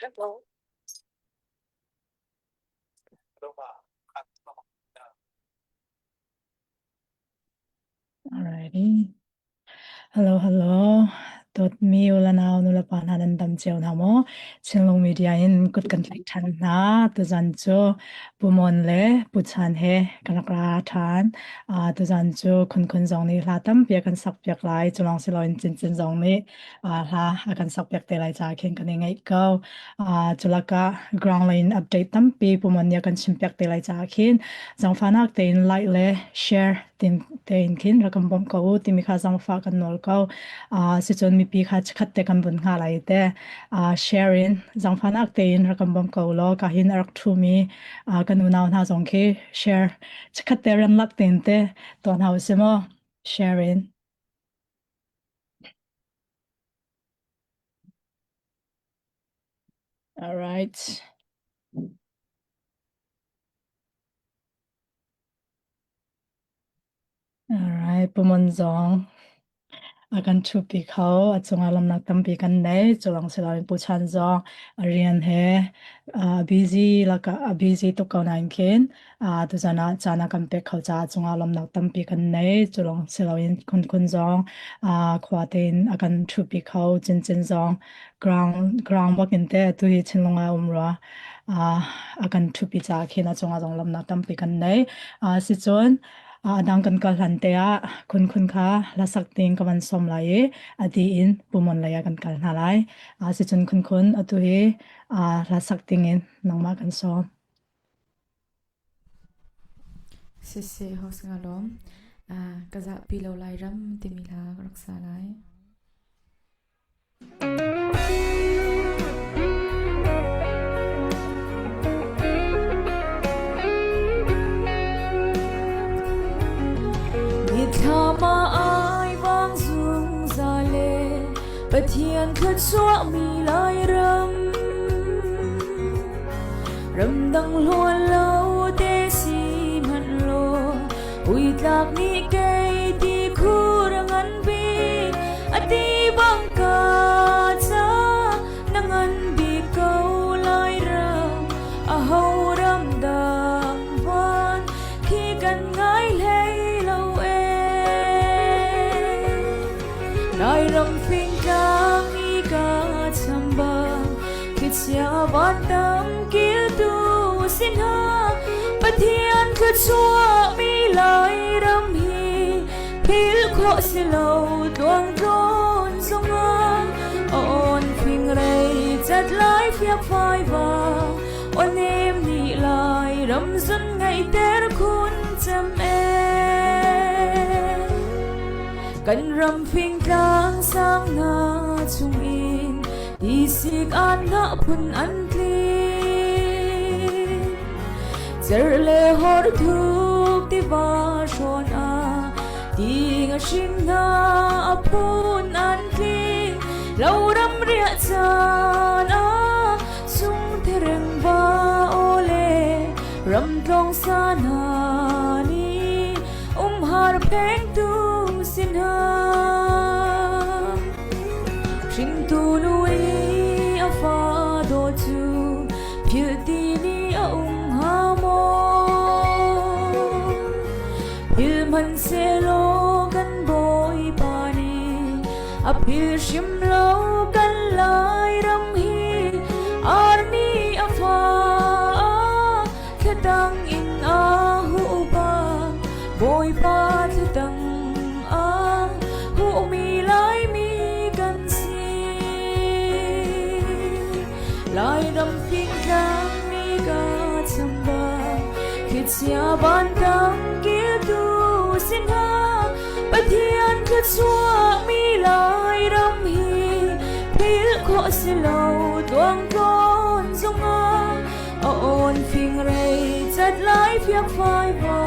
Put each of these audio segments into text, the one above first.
Hello. Alrighty. Hello, hello. Dawtmi u le nau nulepa hna nan dam cio hna maw? Chinlung Media in kut kan tlaih ṭhan hna. Tuzan cu Pu Mon le Pu Chan he kan rak ra ṭhan. Tuzan cu Khun Khun zong nih hla tampi a kan sakpiak lai. Cu lawng si loin Cin Cin zong nih hla a kan sakpiak te lai caah khin kan i ngaih ko. Cu lakah ground lei in update tampi Pu Mon nih a kan chimpiak te lai caah khin zaangfahnak tein like le share tin tein khin rak kan bawmh ko u timi kha zaangfah kan nawl ko. Sicun mipi kha chikkhat te kan vun hnga lai te share in zaangfahnak tein rak kan bawmh ko law ka hin a rak ṭhumi kan unau hna zong khi share chikkhat te rem lak tein te tuah hna usih maw share in. All right. Alright, Pumon zong a kan ṭhupi kho. A cungah lawmhnak tampi kan nei. Cu lawng si loin Pu Chan zong a rian he a busy lakah a busy tuk ko nain khin tuzan ah caan a kan pek kho caah a cungah lawmhnak tampi kan nei. Cu lawng si loin Khun Khun zong khua tein a kan ṭhupi kho. Cin Cin zong ground ground bak in te atu hi Chinlung ah um rua. A kan ṭhupi caah khin a cungah zong lawmhnak tampi kan nei. Sicun a dang kan kal hlan te ah Khun Khun kha hlasak ding ka van sawm lai i a di in Pumon lei ah kan kal hna lai. Sicun Khun Khun atu hi hlasak ding in nangmah kan sawm. Siseh host nga lawm. Ka zahpi lo lai ram timi hla ka rak sa lai. Mithlam ah ai vang zungzal e Pathian thluachuahmi Lairam Ramdang hluan lo te si hmanh law Uitlak nih kei ti khur a ngan bik a ti bang ka ca na ngan bik ko lai ram a ho ram dang van khi kan ngai hlei lo e Lairam fingtlang i ka chambang Thlichia van tam kiltu sin hna Pathian thluachuahmi Lairam hi philh khawh si lo tluang tlawn zongah awn fingrei cat lai fiak fai va aw nem nih Lairam zun ngaihter khun cem e kan ram fingtlang sang hna chungin Tisik anhnah phun an tling. Cerh le hor thuk tiva hrawn ah ting a hring hna a phun an tling. Loram riah caan ah sung thereng va aw le ram tlawng sa hna nih umhar phengtu si hna. Hringtu nu i a fa dawt cu philh ti ni a um hnga maw? Philh hmanhsehlaw kan Bawipa nih a philh hrim lo kan Lairam hi arni a fa thlatang in a huh bang Bawipa thlatang a huhmi Laimi kan si. Lairam fingtlang ni ka chambang thlichia vantang kiltu si hna Pathian thluachuahmi Lairam hi philh khawh si lo tluang tlawn zongah a awn fingrei cat lai fiak fai va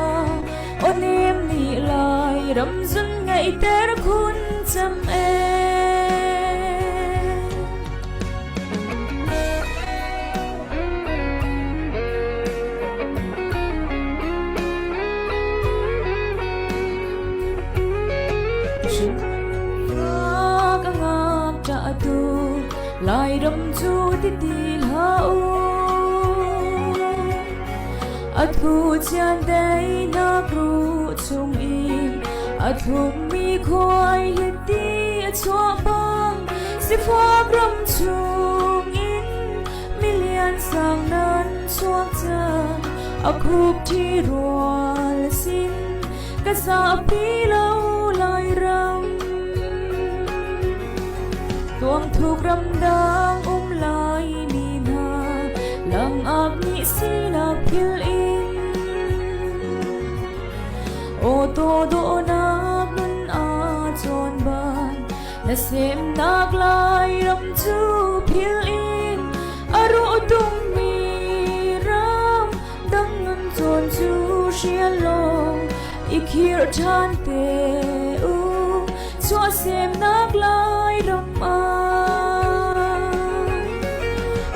aw nem nih lai ram zun ngaihter khun cem e. Ka ngak tu Lairam cu ti ti hlah. u. A thu chiandeihnak ruh chungin a thlummi khuai hiti a chuah bang sifak ram chungin milian sang nan chuak cang a khup ṭhi rual sin ka zahpi lo lai ram. Tuangthuk ramdang um lai mi hna langak nih sinak phil in Awtaw dawhnak nun aa chawn ban na semnak lai ram cu phil in a ruh tummi ram dang nun cawn cu hrial law i khirh ṭhan te u chuahsemnak Lairam ah.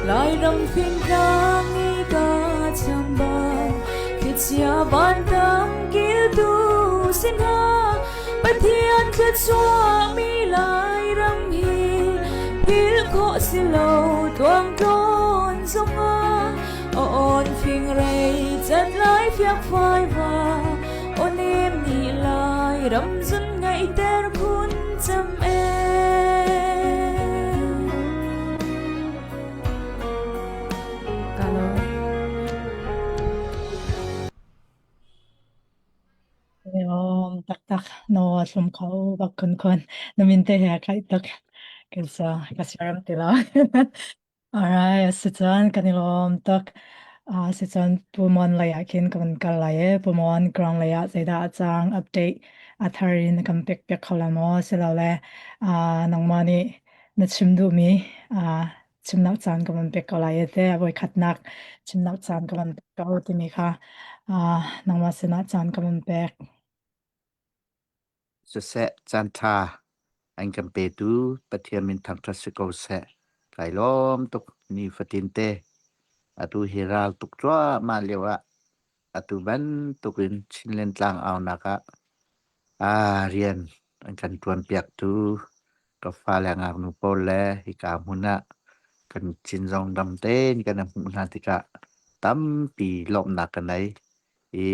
Lairam fingtlang i ka chambau thlichia vantam kiltu si hna Pathian thluachuahmi Lairam hi philh khawh si lo tuangtlawn zongah Aw fingrei cat lai fiak fai va aw nem nih lai ram zun ngaihter khun cem e. Kalo. Om taktak no thlum kho bak kun kun na min te he kai tak kesa ka siaram ti lo. Alright, asicun kan i lawm tuk. Asicun Pumon lei ah khin kan kal lai i Pumon ground lei ah zeidah a cang update a thar in na kan pek piak kho la maw? Silole nangmah nih na chim duhmi chimnak caan ka van pek ko lai i teh voikhatnak chimnak caan ka van pek ko timi kha nangmah sinah caan ka van pek. Siseh, caanṭha an kan petu Pathian min thangṭhat si ko seh. Kai lawm tuk nifatin te. Atu hi ral tuk cuahmah lio ah atu bantuk in Chinland tlangaunak ah aa rian an kan ṭuanpiaktu ka fale ngaknu pawl le hika hmun ah kan cin zong dam tein kan i hmuh hna tikah tampi lawmhnak ka nei. I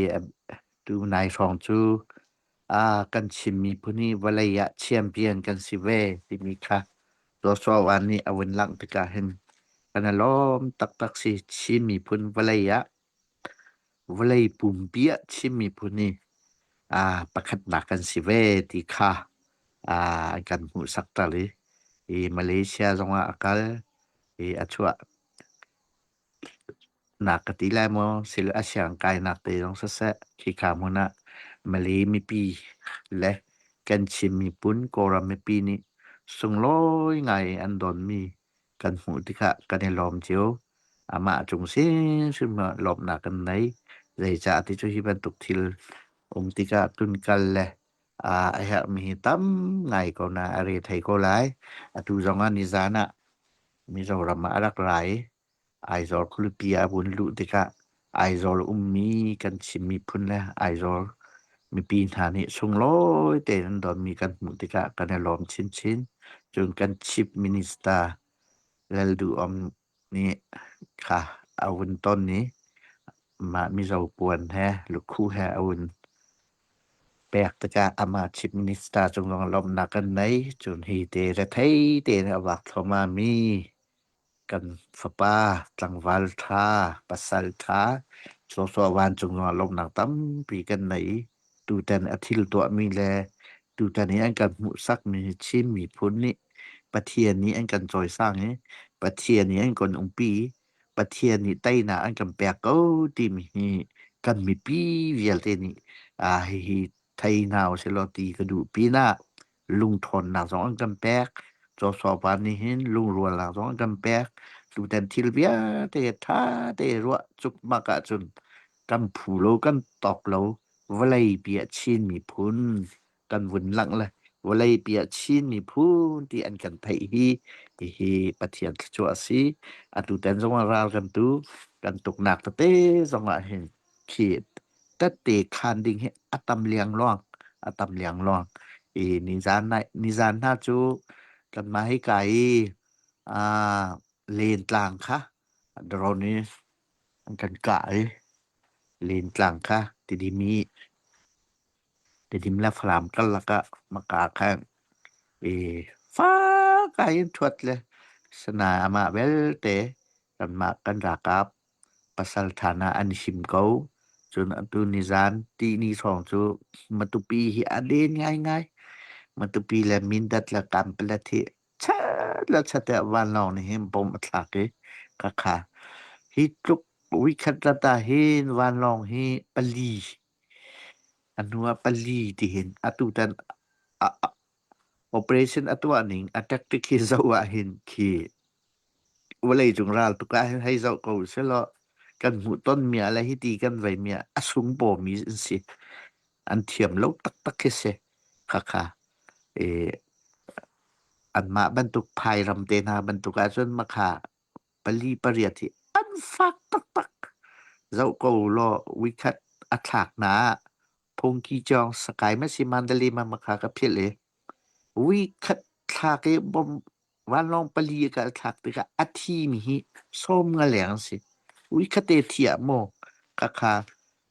tu nai hrawng cu kan Chin miphun hi vawlei ah champion kan si ve timi kha Joshua Wan nih a vun langh tikah hin kan i lawm taktak si. Chin miphun vawlei ah vawlei pumpi ah Chin miphun hi pakhatnak kan si ve ti kha an kan hmuhsak tal i, i Malaysia zongah a kal i a chuah Na ka ti lai maw? Sil a siangkainak te zong siseh, khika hmun ah Malay mipi le kan Chin miphun Kawlram mipi nih sunglawi ngai in an donmi kan hmuh tikah kan i lawm cio. Amah cung hrimhrim ah lawmhnak kan nei. Zeicah ti cu hi bantuk thil um tikah tunkal le a herhmi hi tam ngai ko na a re thei ko lai. Atu zong ah nizan ah Mizoram ah a rak ra i Aizawl khualipi ah a vun luh tikah Aizawl ummi kan Chin miphun le Aizawl mipi hna nih sunglawi tein an donmi kan hmuh tikah kan i lawm chinchin. Cun kan Chief Minister Lalduhom nih kha a vun ton i mah Mizo puan he lukhuh he a vun pek tikah amah Chief Minister cung zong lawmhnak kan nei. Cun hi te rethei tein a vak thluahmah mi Kan fapa tlangval ṭha, pasal ṭha, Joshua vancung zongah lawmhnak tampi kan nei i tutan a thil tuahmi le tutan i an kan hmuhsakmi hi Chin miphun nih Pathian nih an kan cawisang i Pathian nih an kan umpi i Pathian nih teinak an kan pek ko timi hi kan mipi vialte nih hihi thei hna usihlaw ti ka duh pinah lungṭhawnnak zong an kan pek. Joshua pa nih hin lungrualnak zong an kan pek. Tutan thil vialte ṭha te ruah cukmak ahcun kan phu lo, kan tawk lo. Vawlei pi ah Chin miphun kan vun langh le vawlei pi ah Chin miphun ti an kan theih hi hihi Pathian thluachuah a si. Atutan zong ah ral kan tu, kan tuknak tete zong ah hin khi tette khaan ding hi a tam liangluang a tam liangluang i nizan nai nizan hna cu kanmah hika i aa lentlang kha Drone i an kan kah i Lentlang kha Tidim i Tidim le Falam karlak ah maka khan i fak in ṭhuat le Sanae amah belte kanmah kan ralkap pasal ṭhan ah an him ko. Cun atu nizan tihni hrawng cu Matupi hi a len ngaingai. Matupi le Mindat le Kanpalet hi chat le chat ah vanlawng nih hin bom a thlak i khakha hi tluk weekend rat ah hin vanlawng hi pali a hnu ah pali ti hin atutan a, a, operation a tuah ning a tactic hi zoh ah hin khi vawlei cung ral tuk ah hin hei zoh ko selaw kan hmuh ton mi ah le hiti kan vei mi ah a sung bawmi an si an thiam lo taktak khi si khakha e anmah bantuk phairam te hna bantuk ahcun makha pali pariat hi an fak taktak. Zoh ko law wikhat a thlak na ah phungki cawng sakai ma si Mandalay ma makha ka philh i wikhat thlak i bom vanlawng pali a kal thlak tikah a thi mi hi sawm nga leng an si. Wikhat te thi ah maw khakha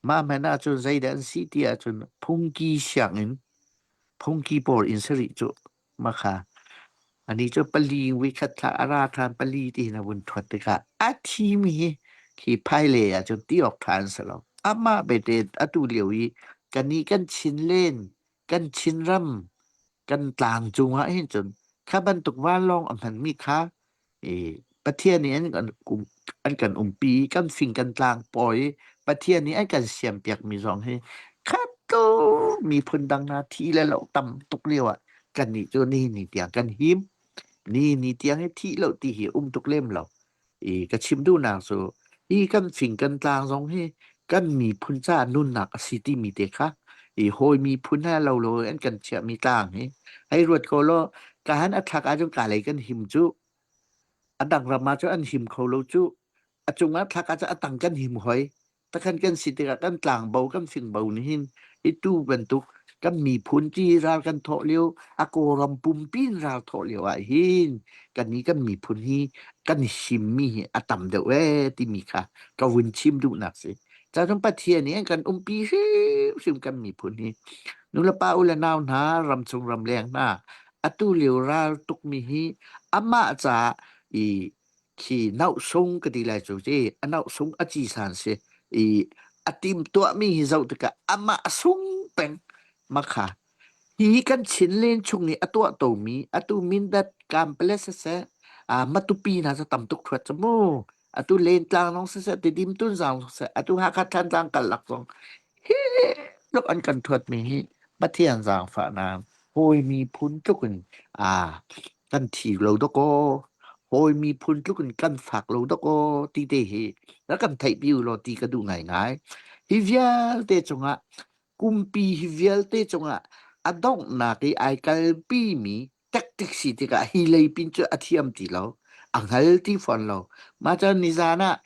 mah hmanh ahcun zeidah an si ti ahcun phungki sianginn phungki pawl in sarih cu makha ani cu pali wikhat thla a ra ṭhan pali ti hin a vun ṭhuat tikah a thimi hi khi phaile ahcun ti awk ṭha an si lo. Amah bete atu lio i kannih kan Chinlen, kan Chinram, kan tlang cungah hin cun kha bantuk vanlawng a hmanmi kha i Pathian nih an kan um an kan umpi i kan fing kan tlang pawi i Pathian nih an kan siampiakmi zong hi khat ko miphun dang hna thi le lo tam tuk lio ah kannih cu nihin ni tiang kan him. Nihin ni tiang hi thih lo ti hi um tuk lem lo. I ka chim duhnak cu hi kan fing kan tlang zong hi kan miphun caah nunnak a si timi te kha i hawi miphun he lo lo an kan chiahmi tlang hi hei ruat ko law kahan a thlak ahcun ka lei kan him cu a dang ram ah cun an him kho lo cu a cungah thlak ahcun a tang kan him hoi takhan kan si tikah kan tlangbo kan fingbo nih hin i tu bantuk kan miphun ci ral kan thawh lio a kawlram pumpi in ral thawh lio ah hin kan ni kan miphun hi kan himmi hi a tam deuh ee timi kha ka vun chim duhnak si cun Pathian nih an kan umpi hrimhrim kan miphun hi nulepa u le nau hna ramchung ramleng hna atu lio ral tukmi hi amah caah i khi nauhsung ka ti lai cu ci a nauhsung a ci san si i a tim tuahmi hi zoh tikah amah a sung peng makha hi kan Chinlen chung i a tuah tomi atu Mindat Kampale siseh a Matupi hna cu tam tuk thuat cu mu atu Lentlang zong siseh Tidim Tunzang siseh atu Hakha Thantlang karlak zong hi tluk an kan thuatmi hi Pathian zaangfahnak hawi miphun tluk in a kan thi lo dawkaw hawi miphun tluk in kan fak lo dawkaw ti te hi rak kan theihpi u law ti ka duh ngaingai. Hi vialte cungah kumpi hi vialte cungah a donghnak i ai kalpi mi tactic si tikah hi lei pin cu a thiam ti lo a hngal ti fawn lo mah cun nizan ah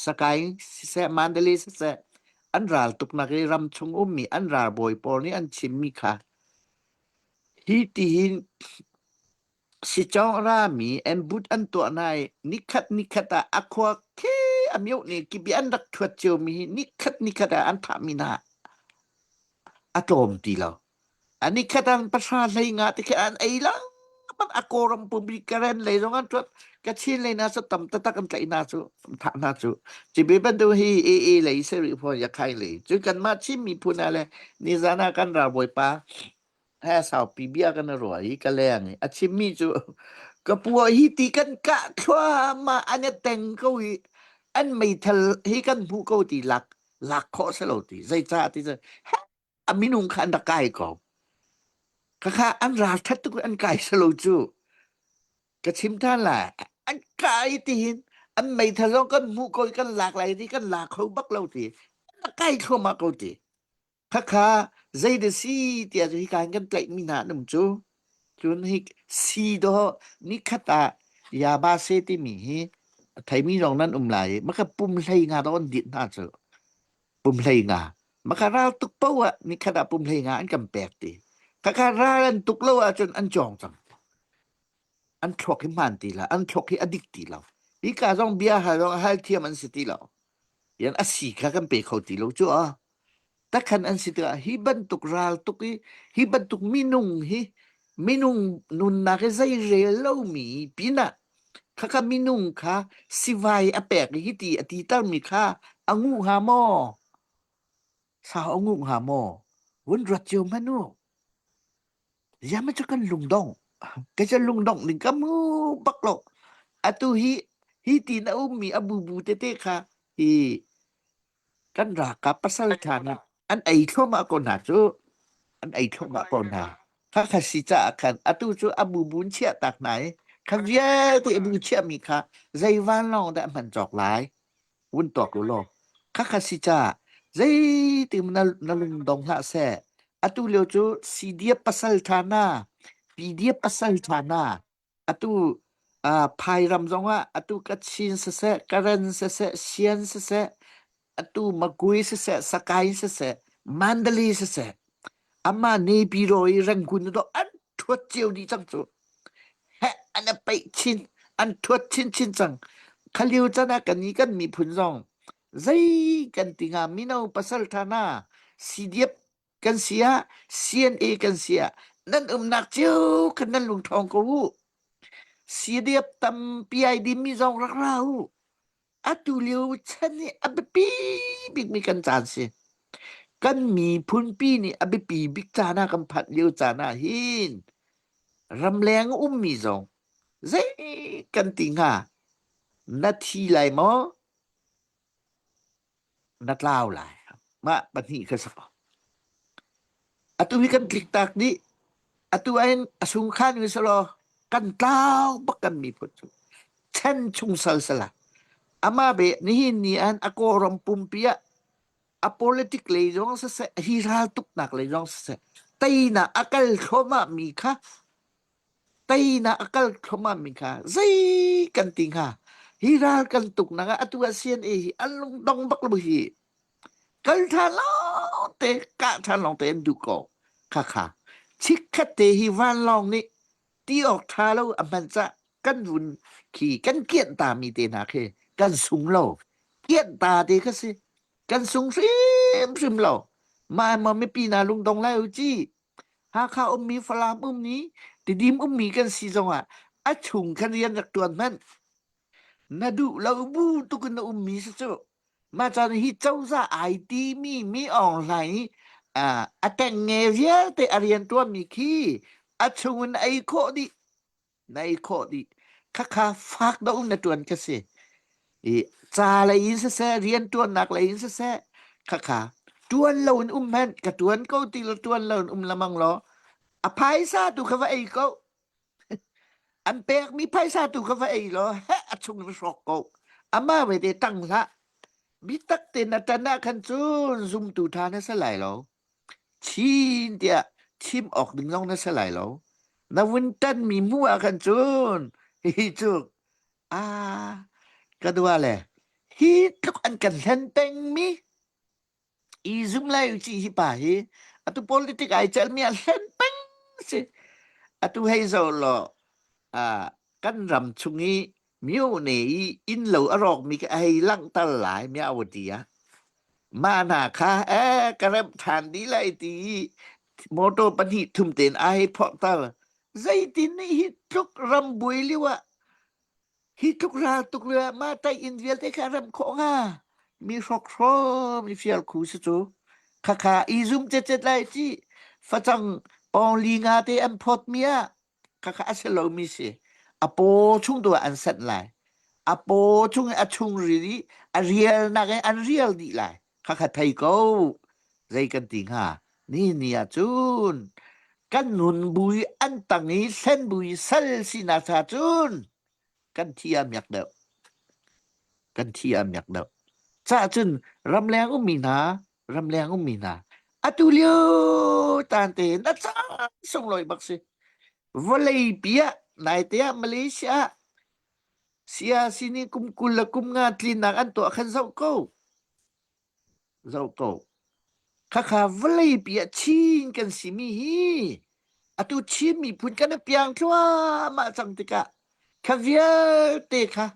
Sakaing siseh Mandalay siseh an ral tuknak i ram chung ummi an ralbawi pawl nih an chimmi kha hi tihin sicawng rami an but an tuah hna i nikhat nikhat ah a khua khi a mioh ne kibi an rak thuat ciomi hi nikhat nikhat ah an thahmi hna a tlawm ti lo A nikhat an pahra hlei nga te khi an ei lengmang a Kawlram pumpi Karen lei zong an ṭuat Kachin lei na cu tam taktak an tlaih hna cu thah hna cu cibi bantuk hi AA lei seri fawn Yakhai lei cu kanmah Chin miphun ah le nizan ah kan ralbawipa he saupi bia kan i ruah i ka leng i a chimmi cu ka pua hi ti kan kah thluahmah an i teng ko i an meithal hi kan hmuh ko ti lak lak khawh si lo ti zeicah ti cu a minung kha an rak kai ko. Khakha an ralṭhat tuk an kai salo cu. Ka chim ṭhan lai. An kai ti hin an meithal zong kan hmuh ko i kan lak lai ti kan la kho bak lo ti. An rak kai thluahmah ko ti. Khakha zei dah si tiah cu hika hin kan tlaihmi hna an um cu. Cun hi si dawh nikhat ah Yaba se timi hi a theimi zong nan um lai i maka pum hlei nga dawh an dinh hna cu. Pum hlei nga maka ral tuk paoh ah nikhat ah pum hlei nga an kan pek ti khakha ral an tuk lo ahcun an cawng cang an thluak hi hmaan ti lo an thluak hi a dik ti lo. Hika zong bia hal zong hal thiam an si ti lo. Yan a si kha kan pe kho ti lo cu a. Takhan an si tikah hi bantuk ral tuk i hi bantuk minung hi minung nunnak hi zei rel lomi pinah khakha minung kha sivai a pek i hiti a ti termi kha a nguh hnga maw? Sau a nguh hnga maw? Vun ruat cio hmanh u. Ziah cu kan lungdong. Kei cu lungdongh ning ka hmu bak lo. Atu hi hi ti na ummi a bubu tete kha hi kan ralkap pasal ṭha nih an ei thluahmah ko hna cu. An ei thluahmah ko hna. Kha kha si caah khan atu cu a bubu in chiah tak hna i kha vialte a bu chiahmi kha zei vanlawng dah hman cawk lai? Vun tuak u law khakha si ca zeitin na, na lungdong hlah seh. Atu lio cu CDF pasal ṭha na, PDF pasal ṭha na, atu uh, Phairam zongah atu Kachin siseh, Karen siseh, Sian siseh, atu Makui siseh, Sakaing siseh, Mandalay siseh, amah Naypyidaw i Rangoon do an ṭhuat cio dih cang cu. Heh an i peih chin, an ṭhuat chinchin cang. Kha lio can ah kan i kan miphun zong zei kan ti hnga mino pasal ṭha hna CDF kan si ah CNA kan si ah nan umnak cio khan nan lungṭhawng ko u. CDF tampi ai dimi zong rak ra u. Atu lio chan hi a biapi bikmi kan caan si. Kan miphunpi nih a biapi bik caan ah kan phanh lio caan ah hin ramleng ummi zong zei kan ti hnga? Na thi lai maw? Na tlau lai. Mah pahnih kha si ko. Atu hi kan tlik tak dih. Atu ahhin a sungkhan mi selaw kan tlau bak kan miphun cu. Chan chung sal sala. Amah be nihin ni an a Kawlram pumpi ah a politic lei zong siseh, hi ral tuknak lei zong siseh, teinak a kal thluahmah mi kha teinak a kal thluahmah mi kha zei kan ti hnga? Hi ral kan tuknak ah atu ah CNA hi an lungdong bak lo hi. Kal ṭhan lawngte, kah ṭhan lawngte an duh ko. Khakha. Chikkhat te hi vanlawng nih ti awk ṭha lo a hman cah kan vun khi kan kianh ta mi te hna khi kan sung lo. Kianh ta te kha si. Kan sung hrimhrim lo. Mah ma mipi hna lungdong lai u ci. Hakha ummi, Falam ummi, Tidim ummi kan si zongah a chung khan rian rak ṭuan hmanh. Na duh lo bu tuk in na ummi si cu. Mah caan hi cozah ai timi mi Aung Hlaing i a tengnge vialte a rianṭuanmi khi a chung in ei khawh dih. Na ei khawh dih. Khakha fak deuh in na ṭuan kha si. I ca lei in siseh, rianṭuannak lei in siseh, khakha ṭuan lo in um hmanh, ka ṭuan ko ti lo ṭuan lo in um lamang law, a phaisa tu kha va ei ko. An pekmi phaisa tu kha va ei law heh a chung in hrawk ko. Amah ve te tang hlah. Bitak tein na ṭan ah khan cun zumtu ṭha na si lai lo. Chin tiah chim awk ding zong na si lai lo. Na vun ṭanmi hmuh ah khan cun hihi cu ah ka dua le hi tluk an kan hlen pengmi I zum lai u ci hi pa hi atu politic ai celmi a hlen peng si. Atu hei zo law ah kan ram chung i myo ne i inn lo a rawkmi khi a hei langhter lai mya ti ah mah hna kha eh ka remh ṭhan dih lai ti i motor pahnih thum tein a hei phorhter. Zeitin nih hi tluk ram buai lio ah Hi tluk ral tuk le mah taih inn vialte kha remh khawh hnga. Mi hrokhraw mi fialkhu si cu. Khakha i zum cetcet lai ci. Facang pawng li nga te an phawt mi ah khakha a si lomi si. A paw chung tu ah an sanh lai. A paw chung i a chung ri i a rialnak in an rial dih lai. Khakha thei ko. Zei kan ti hnga? Ni ni ah cun kan nun bui an tang i hlen bui sal sinak cha cun kan thi a miak deuh. Kan thi a miak deuh. Cah cun ramleng ummi hna, ramleng ummi hna, atu lio tan te na caan sunglawi bak si. Vawlei pi ah naite ah Malaysia ah CRC nih kum 20 le kum nga tlinak an tuah khan zoh ko. Zoh ko. Khakha vawleipi ah Chin kan simi hi atu Chin miphun kan i piang thluahmah cang tikah kha vialte kha.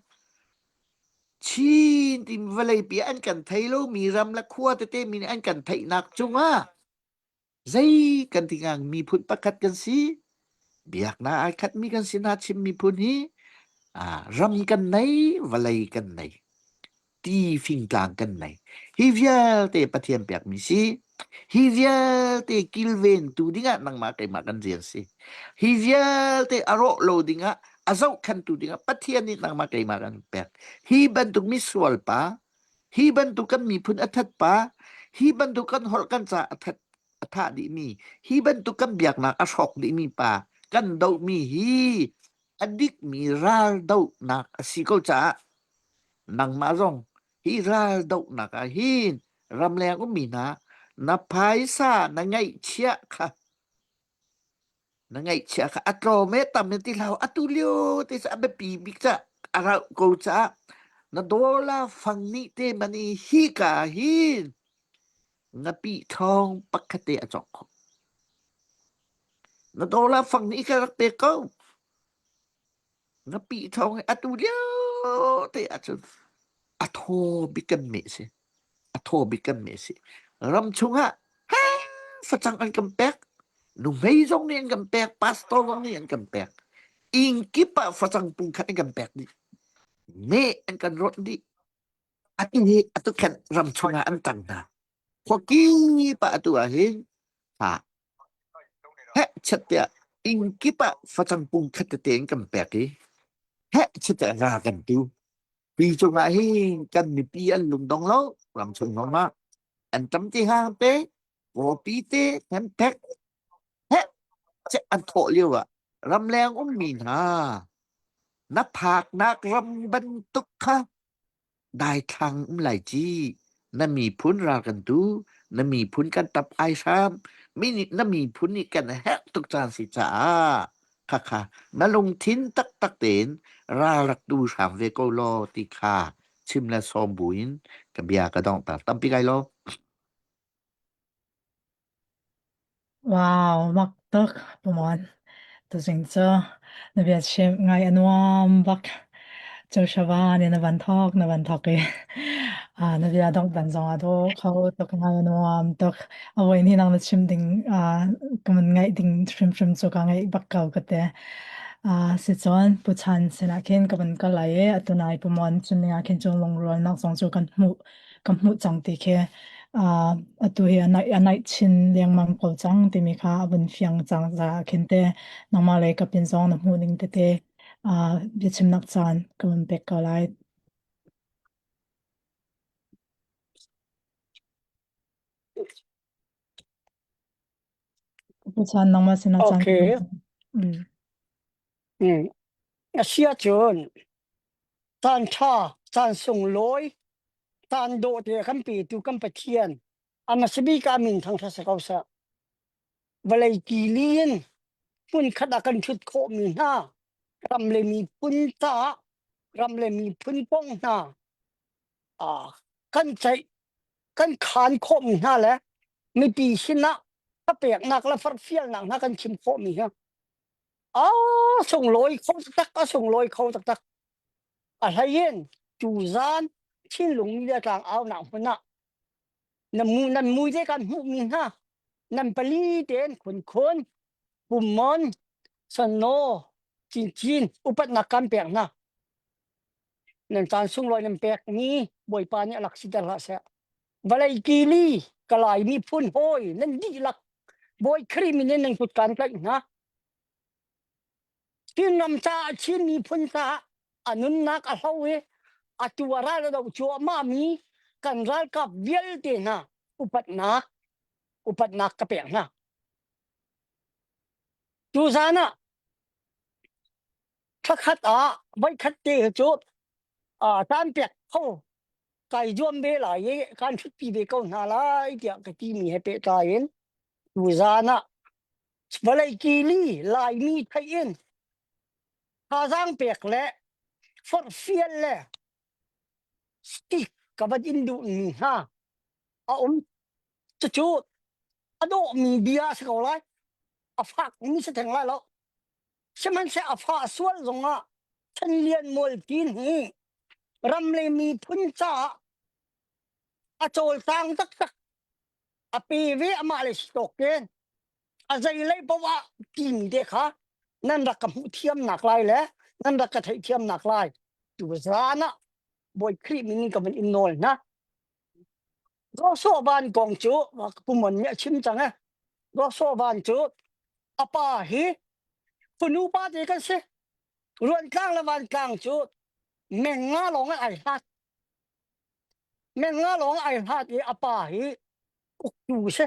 Chin ti vawleipi an kan thei lomi ram le khua tete mi nih an kan theihnak cungah zei kan ti ngang miphun pakhat kan si. Biaknak ai khatmi kan si hna Chin miphun hi ram kan nei, vawlei kan nei. Ti fingtlang kan nei. Hi vialte Pathian pekmi si. Hi vialte kilventu dingah nangmah keimah kan rian si. Hi vialte a rawh lo dingah a zohkhentu dingah Pathian nih nangmah keimah kan pek. Hi bantuk misual pa, hi bantuk kan miphun a that pa, hi bantuk kan holh kan ca a that a thah dihmi, hi bantuk kan biaknak a hrawk dihmi pa kan dohmi hi a dikmi raldohnak a si ko caah nangmah zong hi raldohnak ah hin ramleng ummi hna na phaisa na ngeihchiah kha na ngeihchiah kha a tlawm e tam e ti hlah atu lio te cu a biapi bik ca a rauh ko caah na dollar fang nih te man i hi ka hin ngapih thawng pakhat te a cawk kho na dollar fang nih ka rak pek ko Ngapih thawng hi atu lio te ahcun a thaw bik kan meh si. A thaw bik kan meh si. Ram chungah facang an kan pek. Nuhmei zong nih an kan pek, pastor zong nih an kan pek. Inn kip ah facang pungkhat an kan pek dih. Meh an kan rawt dih. Atu hi atu khan ram chungah an tang hna. Khuakip ah atu ah hin ha Heh chiat tiah inn kip ah facang pung khat tete in kan pek i heh chiat tiah ra kan tu. Pi cungah hin kan mipi an lungdong lo ramchung zongah an tam ti hang te kawpi te hemphek heh chiat an thawh lio ah ramleng ummi hna na phaknak ram bantuk kha Daithlang um lai ci. Na miphun ral kan tu, na miphun kan tap ai hram, mi nih na miphun nih kan herh tuk caan si caah khakha na lungthin taktak tein ral rak tu hram ve ko law ti kha chim le sawm buin ka bia ka donghter tampi kai lo. Wow, mak tuk pumon. Tuzing cu na bia chim ngai a nuam bak. Joshua nih na van thawk na van thawk i ah na bia dongh dan zong a dawh kho tuk ngai a nuam tuk. A voi ni nang na chim ding ah ka man ngaih ding hrimhrim cu ka ngaih bak ko ka te. Ah si cun Puchan sinah khin ka van kal lai i atunai pumon cun ning ah khin cun lungrualnak zong cu kan hmuh ka hmuh cang ti khi uh, atu hi a naih a naih chin lengmang ko cang timi kha a vun fiang cang caah khin te nangmah lei kapin zong na hmuh ning tete uh, biachimnak caan ka vun pek ko lai. Chan nangmah sinah caan Okay. mm. Mm. A si ahcun caan ṭha, caan sunglawi, caan dawh te a kan petu kan Pathian a hmasa bik ah a min thangṭhat si ko seh. Vawlei kili in hmunkhat ah kan ṭhut khawhmi hna ram le miphun caah ram le miphun kong hna ah kan ceih kan khaan khawhmi hna le mipi sinah thapeknak le forhfialnak hna kan chim khawhmi hi a sunglawi kho taktak a sunglawi kho taktak a hlei in tuzan Chinlung media tlang aunak hmun ah na mu nan mui te kan hmuhmi hna nan pali tein khunkhun pummon sanno cincin upatnak kan pek hna nan caan sunglawi nan pekmi Bawipa nih a lak siter hlah seh vawlei kili kalai miphun hawi nan dihlak Bawi Khrih min in nan kut kan tlaih hna Chinram caah Chin miphun caah a nunnak a hlo i atu a ral a doh cuahmah mi kan ralkap vialte hna upatnak upatnak ka pek hna. Tuzan ah thlakhat ah voikhat te cu caan pek kho kai zuam ve lai i kan ṭhutpi ve ko hna lai tiah ka timi he pehtlai in tuzan ah vawlei kili Laimi theih in thazaang pek le forhfial le stick ka van in duhmi hna a um. Cucu a dawhmi bia a si ko lai. A fakmi si theng lai lo. Sihmanhseh a fah sual zongah Chan Lian Mualkin hi. Ram le miphun caah a cawlcang taktak a pe ve amah le si tawk ten a zei lei paoh ah timi te kha nan rak ka hmuh thiamnak lai le nan rak ka theih thiamnak lai tu zan ah Bawi Khrih min in ka van in nawl hna. Joshua van kong cu pumon nih a chim cang e. Joshua van cu a pa hi fanu pa te kan si. Ruantlang le vantlang cu meng nga lawng ai hlat. Meng nga lawng ai hlat i a pa hi uktu si.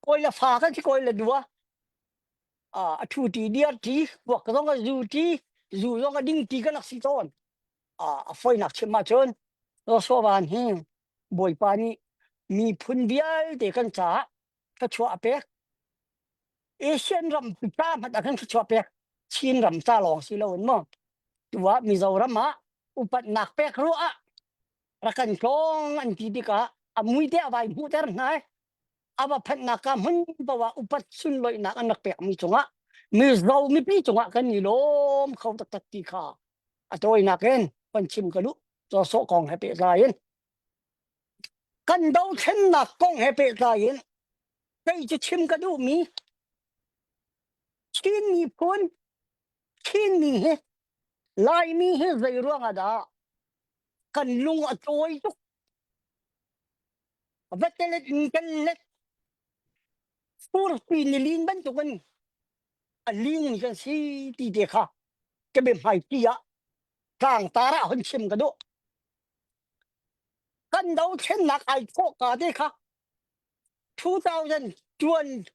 Kawi le fa kan si kawi le dua. A thu ti diar ti, kuak zong a zu ti, zu zong a ding ti kan rak si tawn. A foinak chim ahcun Joshua van hi Bawipa nih miphun vialte kan caah thluachuah a pek. Asian ram ca hmanh ah khan thluachuah pek. Chin ram ca lawng si loin maw tu ah Mizoram ah upatnak pek ruah ah rak kan tlawng an ti tikah a mui te a vai hmuhter hna i a va phanhnak ka hmun paoh ah upat sunloihnak an rak pekmi cungah Mizo mipi cungah kan i lawm kho taktak ti kha a tawinak in kan chim ka duh. Sawsawh kong he pehtlai in kan dothlennak kong he pehtlai in kei cu chim ka duhmi Chin miphun Chinmi hi Laimi hi zei ruang ah dah kan lung a tawi tuk vatelet in kan let furpi nilin bantukin a ling mi kan si ti te kha ka biahmaiṭi ah tlangtar ah hun chim ka duh. Kan dothlennak ai thawh ka te kha 2021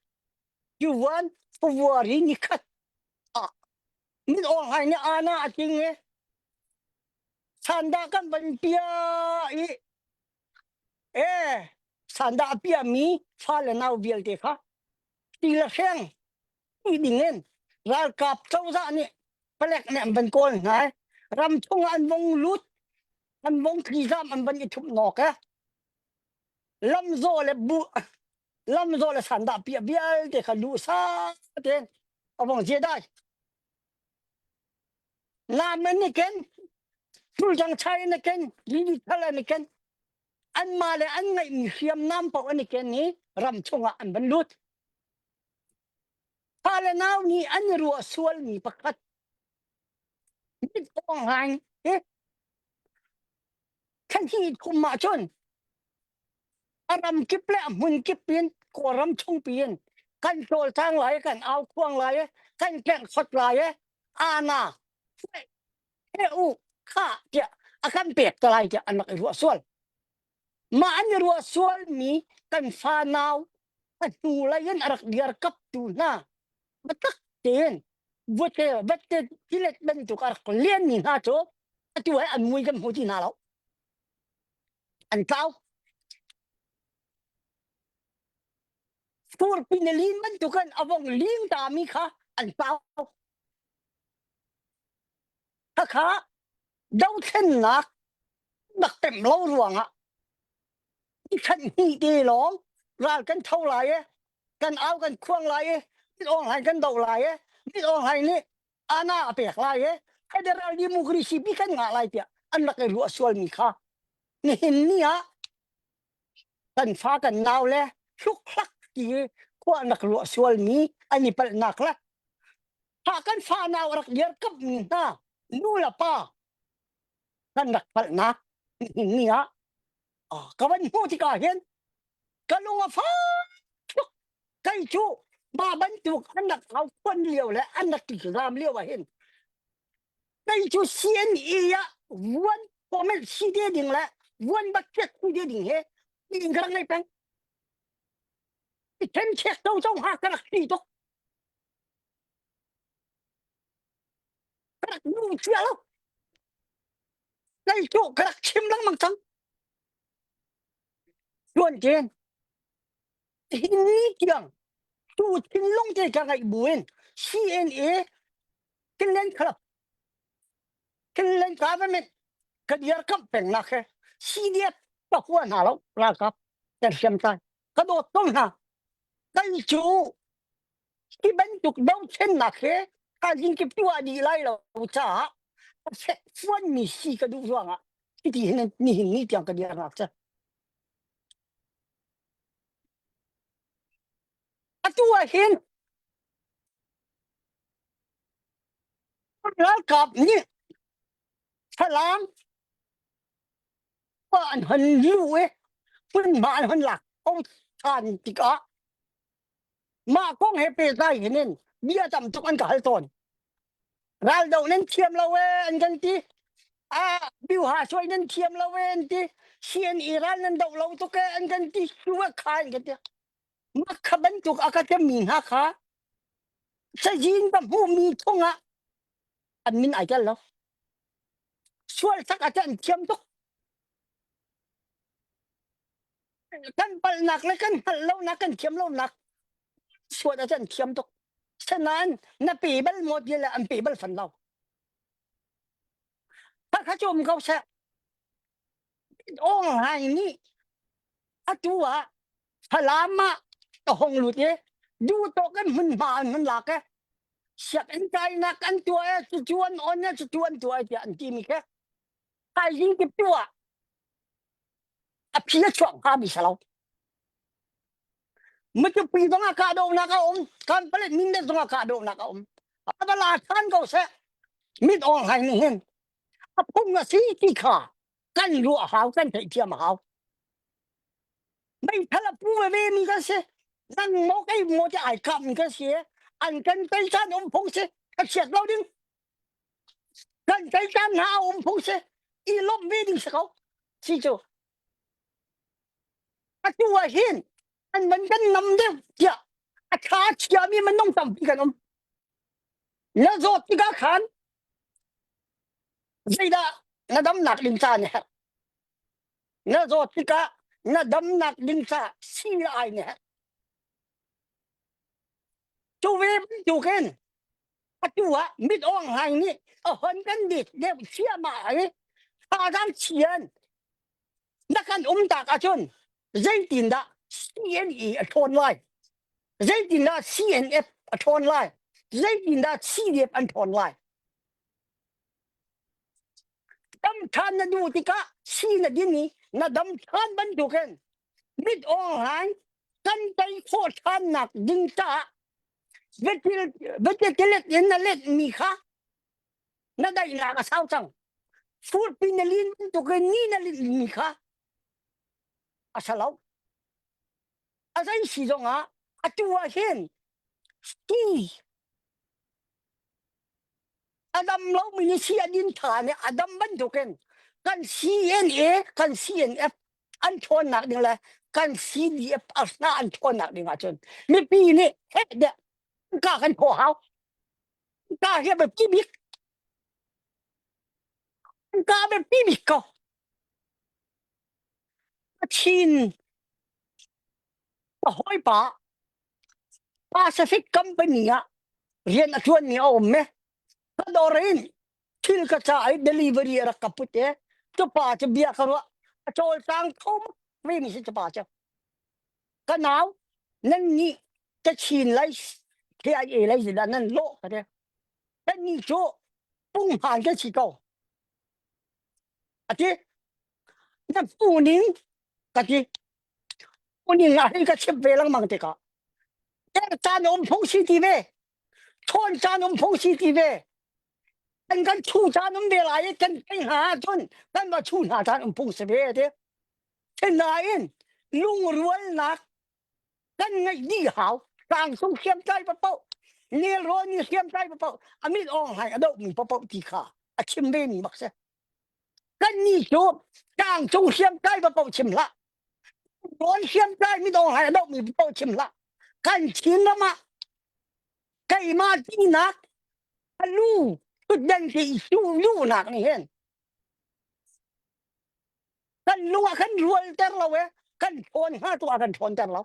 February ni khat ah min Aung Hlaing nih ana a ting i sandah kan van pia i e sandah a piami fa le nau vialte kha ti le hreng ti ding in ralkap cozah nih palek nih an van kawl hna i ram chung ah an vong lut an vong tlizam an van i thup nawk e lamzawh le bu lamzawh le sandah piah vialte kha lu sa tein a vong zia dai lam an i ken tulcang chai an i ken lili thal an i ken anmah le an ngeihmi hriamnam paoh an i ken i ram chungah an van lut. Fa le nau nih an i ruah sualmi pakhat mit awng hlaing hi thlanhi kum ah cun a ram kip le a hmun kip in Kawlram chungpi in kan cawlcang lai kan au khuang lai kan kengh khot lai ana he u kha tiah a kan pek te lai tiah an rak i ruah sual. Mah an i ruah sualmi kan fa nau a hnu lei in a rak diar kaptu hna biatak tein vute vette tilet bantuk a rak lianmi hna cu atu he an mui kan hmu ti hna lo. An tlau. Furpi na lin bantukin a vong ling tami kha an tlau. Khakha dothlennak rak pemh lo ruangah i hnih te lawng ral kan tho lai i kan au kan khuang lai i mit Aung Hlaing kan do lai i mit Aung Hlaing nih ana a pek lai i federal democracy pi kan ngah lai tiah an rak i ruah sualmi kha nihin ni ah kan fa kan nau le hlukhlak ti khua an rak ruah sualmi an i palhnak le ha kan fa nau rak dirkamhmi hna nu le pa kan rak palhnak ni ah ka van hmuh tikah hin ka lung a fak tuk kei cu mah bantuk an rak au khuan lio le an rak ram lio ah hin kei cu CNE ah vuan comment si te ding le vuan budget si te ding he in ka rak ngei peng i then chek to zong ha ka rak ti tuk Ka rak nu cia lo. Kei cu ka rak chim lengmang cang. Tuan ṭin hi ni tiang tu thinlung te ka ngaih buin CNA Finland Club Finland government ka dirkamh pengnak he CDF ka hua hna lo ralkap kan hriamtlai ka dawt ko hna kei cu Hi bantuk dothlennak hi thaizing kip tuah dih lai lo caah a fekfuanmi si ka duh ruangah. Hiti hin nihin ni tiang ka dirnak cu. Atu ah hin ralkap nih Falam pa an hon lu i hmunhma an hon lak ko ṭhan tikah mah kong he pehtlai hin in bia tam tuk an ka hal tawn. Raldoh nan thiam lo ee an kan ti. Ah, biuha suai nan thiam lo ee an ti. CNE ral nan doh lo tuk ee an kan ti. Suwa kha an kan ti. Mah kha bantuk a ka temi hna kha cazin ka hmuhmi chungah an min ai tel lo. Sual tak ah an thiam tuk. Kan palhnak le kan hngalh lonak kan thiam lonak sual ah an thiam tuk. Sanain na pe bal maw ti le an pe bal fan lo. Kha kha cu um ko seh. Aung Hlaing nih atu ah Falam ah a hong lut i duhtawk in hmunhma an hun lak i sianginn kainak an tuah i cucu an on i cucu an tuah i tiah an timi khi thaizing kip tu ah a phi a chuak hngami si lo. Matupi zong ah kahdohnak a um, Kanpalet Mindat zong ah kahdohnak a um. A va la ṭhan ko seh. Mit Aung Hlaing nih hin a phung a si ti kha kan ruah a hau, kan theihthiam a hau. Meithal a pu veve mi kan si. Nang maw kei maw ti ai kap mi kan si. An kan tei caan um phung si. A chiat lo ding. Kan tei caan hna a um phung si. I lawmh ve ding si ko. Si cu. Atu ah hin an van kan nam deuh tiah a tha chiami minung tampi kan um. Na zawt tikah khan zeidah na damnak ding ca na herh. Na zawt tikah na damnak ding ca sii ai na herh. Cu ve bantukin atu ah mit awng hlaing nih a hon kan dit deuh thiamah i thazaang chian na kan um tak ahcun zeitindah CNE a ṭhawn lai zeitindah CNF a ṭhawn lai zeitindah CDF an ṭhawn lai dam ṭhan na duh tikah si na din i na dam ṭhan bantukin mit awng hlaing kan tei khawh ṭhannak ding caah vetil in na let mi kha na daihnak a sau cang furpi na lin bantukin ni na lin mi kha a sa lo a zei si zongah atu ah hin ski a dam lomi nih si a din tha nih a dam bantukin kan CNA kan CNF an ṭhawnnak ding le kan CDF asna an ṭhawnnak ding ahcun mipi nih heh deh ka kan thawh hau ka hi a biapi bik ka a biapi bik ko Chin ka hawipa Pacific Company ah rian a ṭuanmi a um me ka dawr in thil ka ca i delivery a rak ka put i tupa cu bia ka ruah a cawlcang kho ve mi si tupa cu ka nau nan nih Kachin lai KIA lai dah nan lawh ka ti kan nih cu punghman kan si ko a ti na pu ning ka ti pu ning ah hin ka chim ve lengmang tikah der caan um phung si ti ve ṭhawn caan um phung si ti ve kan kan chu caan um ve lai i kan tei hna ahcun kan va chu hna caan um phung si ve ti Sinain lungrualnak kan ngeih dih hau tlangcung hriamtlai paoh nelrawn i hriamtlai paoh a mit awng hlai a dohmi paoh ti kha a chim ve mi bak si kannih cu tlangcung hriamtlai paoh chim hlah rawn hriamtlai mit awng hlai a dohmi paoh chim hlah kan Chin ram ah keimah tinak a lu thutden ti luhnak nih hin kan lung ah kan rualter lo e kan ṭhawn hnga tu ah kan ṭhawnter lo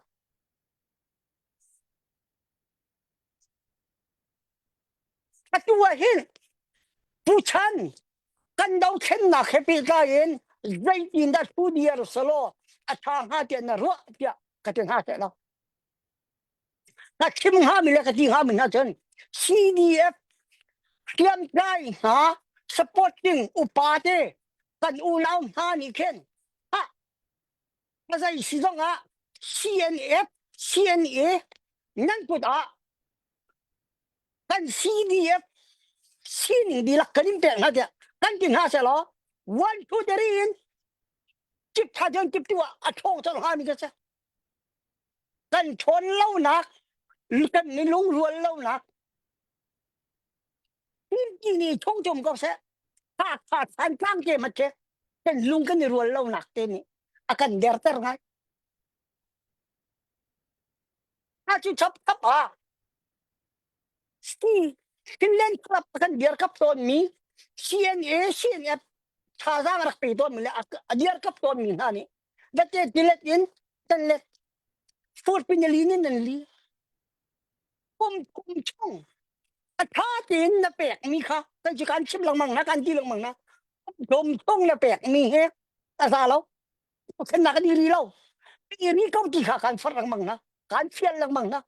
atu ah hin tuchan kan dothlennak he pehtlai in zeitin dah thu diar selaw a ṭha hnga tiah na ruah tiah ka ti hna seh lo ka chim hngami le ka ti hngami hna cun CDF hriamtlai hna supporting upa te. Kan unau hna nih khin ah a zei si zong ah CNF, CNA nan kut ah kan CDF sining dihlak kan in pek hna tiah kan ti hna seh law one two three in cip tha tion cip tu ah a ṭhawng cang hngami ka si. Kan ṭhawn lonak, kan ni lungrual lonak Tini chung cum ko seh. Kha kha than tlang te mat ke. Kan lung kan i rual lo nak te nih a kan derter ngai. A cu chap chap ah. Si Finland club kan dir kap tawn mi CNA CNF thazaang rak pe tawn mi le a dir kap tawn mi hna nih vate tilet in tan let furpin li in nan li kum kum chung a tha tein na pekmi kha kan cu kan chim lengmang na kan ti lengmang na kum chung na pekmi he a za lo khennak an i ri lo i ri ko ti kha kan far lengmang na kan fial lengmang na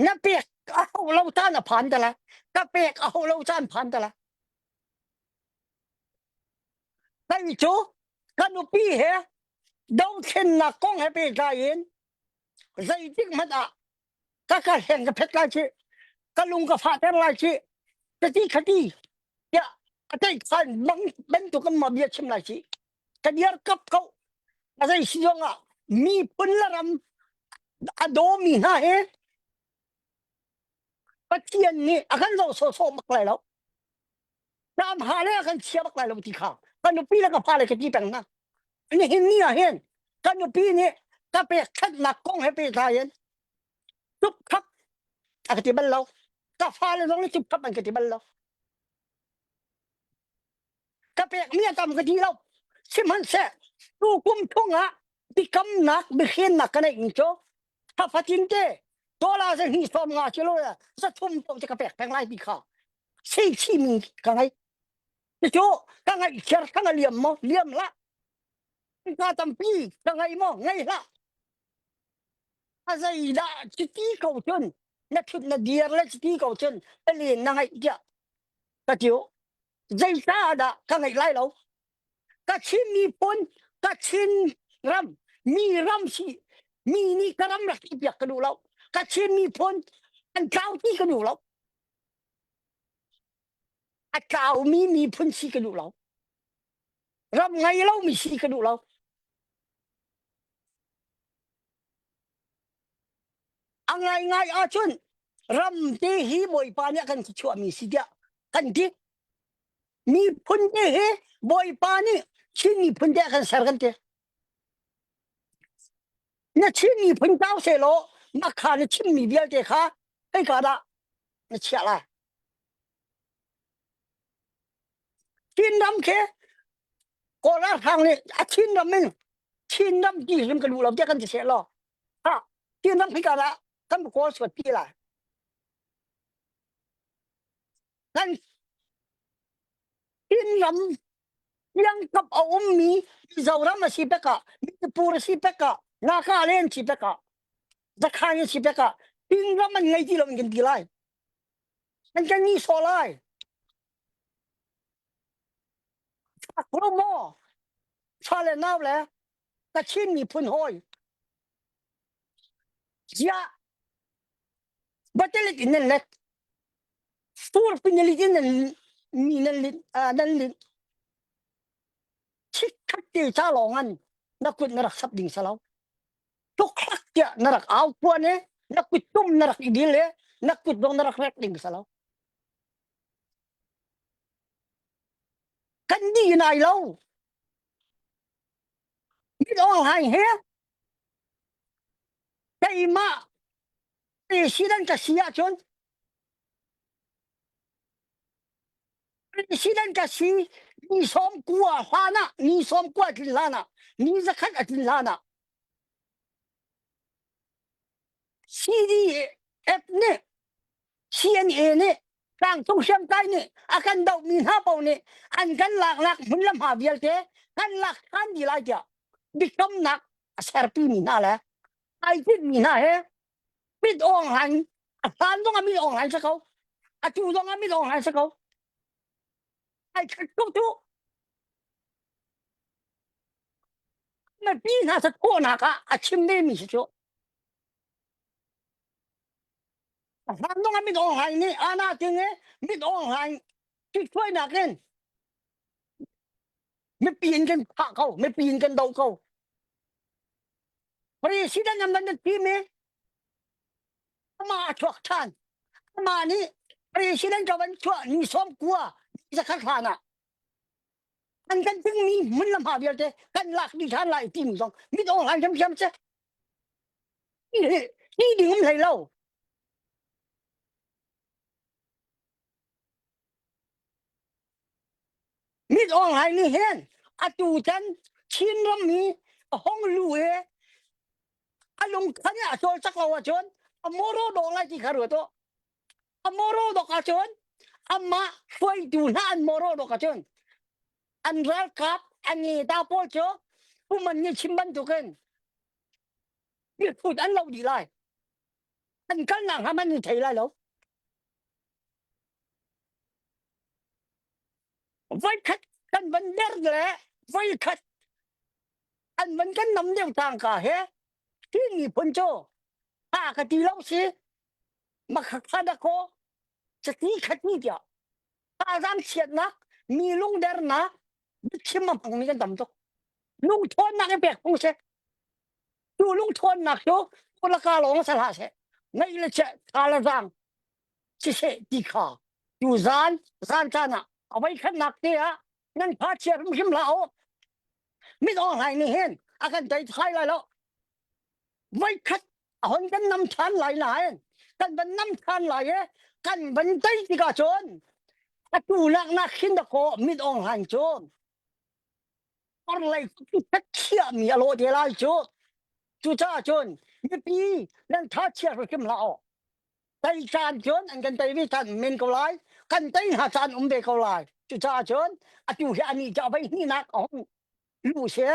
na pek a ho lo caan a phan tala ka pek a ho lo caan phan tala Kai cu ka nupi he dothlennak kong he pehtlai in zeitik hmanh ah ka ka hleng ka phet lai ci ka lung ka fahter lai ci ka ti khati tiah a tei khan bang bantuk in ma bia chim lai ci ka diar kap ko a zei si zong ah miphun le ram a dawmi hna he Pathian nih a kan zoh sawhsawh bak lai lo Ram ha le kan chia bak lai lo ti kha ka nupi le ka fale ka ti peng hna. Nihin ni ah hin ka nupi nih ka pekṭhenhnak kong he pehtlai in cupkhap a ka ti bal lo. Ka fale zong nih cupkhap an ka ti bal lo. Ka pekmi a tam ka ti lo. Sihmanhseh tu kum chung ah biakamnak biahrennak ka neihmi cu thla fatin te dollar za hnih sawm nga kilo le za thum to te ka pek peng lai ti kha sei chimi ka ngai cu ka ngaih kher ka nga liam maw liam hlah ka tampi ka ngai maw ngai hlah a zei dah chiti ko cun na thut na dir le chiti ko cun ka len na ngaih tiah ka tiu zei ta dah ka ngaih lai lo ka Chin miphun ka Chin ram mi ram si mi nih ka ram rak ti piak ka duh lo ka Chin miphun an tlau ti ka duh lo a tlaumi miphun si ka duh lo ram ngei lomi si ka duh lo a ngaingai ahcun ram te hi bawipa nih a kan chuahmi si tiah kan ti miphun te hi bawipa nih Chin miphun te a kan ser kan ti na Chin miphun tau selaw mah kha na chimmi vialte kha hei dah na chiah lai Chinram khi Kawl ralhrang nih a Chinram in Chinram ti hrim ka duh lo tiah kan ti seh law ha Chinram khi ka dah kan kawl suat ti lai kan Chinram Kiangkap a ummi Mizoram a si pek ah Manipur a si pek ah Nagaland si pek ah Zakhan si pek ah Chinram an ngei ti lo in kan ti lai an kan ni sawh lai Fak lo maw fa le nau le Kachin miphun hawi ziah batelit in nan let fur pinalit in nan mi nan lit nan lit chikkhat te cha lawng an na kut na rak sap ding salo tuklak tiah na rak au puan e na kut tum na rak i dil e na kut dong na rak rek ding salo kan di nai lo mit ong hai he keimah president ka si ahcun president ka si ni sawm kua hlan ah ni sawm kua tlin hlan ah ni zakhat a tlin hlan ah CDF nih CNA nih tlangcung hriamtlai nih a kan dohmi hna paoh nih an kan laknak hmun le hma vialte kan lak ṭhan dih lai tiah biakamnak a serpi mi hna le ai tinhmi hna he mit awng hlan a hlan zong ah mit awng hlan si ko atu zong ah mit awng hlan si ko. Ai khat ko tu. Mipi hna sa khawhnak ah a chim ve mi si cu. A hlan dong ah mit Aung Hlaing nih ana ting i mit Aung Hlaing ṭhithuainak in mipi in kan thah ko, mipi in kan do ko. President an van thim i amah a chuak ṭhan. Amah nih president ka van chuah ni 90 ni zakhat hlan ah an kan tingmi hmun le hma vialte kan lak dih ṭhan lai timi zong mit Aung Hlaing hrimhrim si. Hi ding um hlei lo. Mit Aung Hlaing nih hin atu tan Chinram hi a hong lu i a lungkhan i a cawlcak lo ahcun a moro dawh lai ti kha ruat u. A moro dok ahcun amah hruaitu hna an moro dok ahcun an ralkap an ngeta pawl cu puman nih chim bantukin miphun an lo dih lai. An kalnak hna man in thei lai lo. Voikhat kan van der le voikhat an van kan nam deuh tangka he Chin miphun cu ha ka ti lo si makhakha dakaw cati khati tiah tazang chiatnak mi lungdernak biachim a hmangmi kan tam tuk lungthawnnak i pek phung si cu lungthawnnak cu kulaka lawng sa hlah seh ngaih le chiah tha le zaang siseh ti kha tu zan zan caan ah a voikhatnak te ah nan pha chia hrimhrim hlah u mit Aung Hlaing nih hin a kan tei thai lai lo voikhat a hon kan nam than lai nain kan van nam than lai i kan van tei tikah cun atu nak nak khin da kaw mit Aung Hlaing cu orlei khiahmi a lawh te lai cu cucaah cun mipi nan tha chia hrim hlah u tei caan cun an kan tei ve caan men ko lai kan tei hna caan um ve ko lai cucaah cun atu hi ani cu a vei hnihnak a hung lu se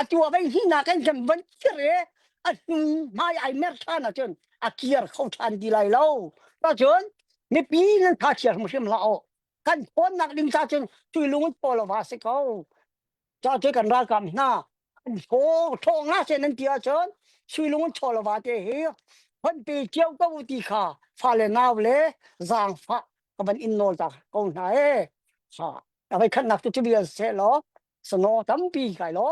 atu a vei hnihnak in kan van kir i a hnu hmai ai mer ṭhan ahcun a kir kho ṭhan ti lai lo cun mipi nan tha chia hrimhrim hlah u kan thawnnak ding ca cun tui lung in pawl va si ko ca cu kan ralkap hna an thaw thaw nga se nan ti ahcun sui lung in chaw lova te hi hon pe cio ko ti kha fale nau le zaangfah ka van in nawl ta ko hna e ha a vai khatnak tu cu bia se law sano tampi kai law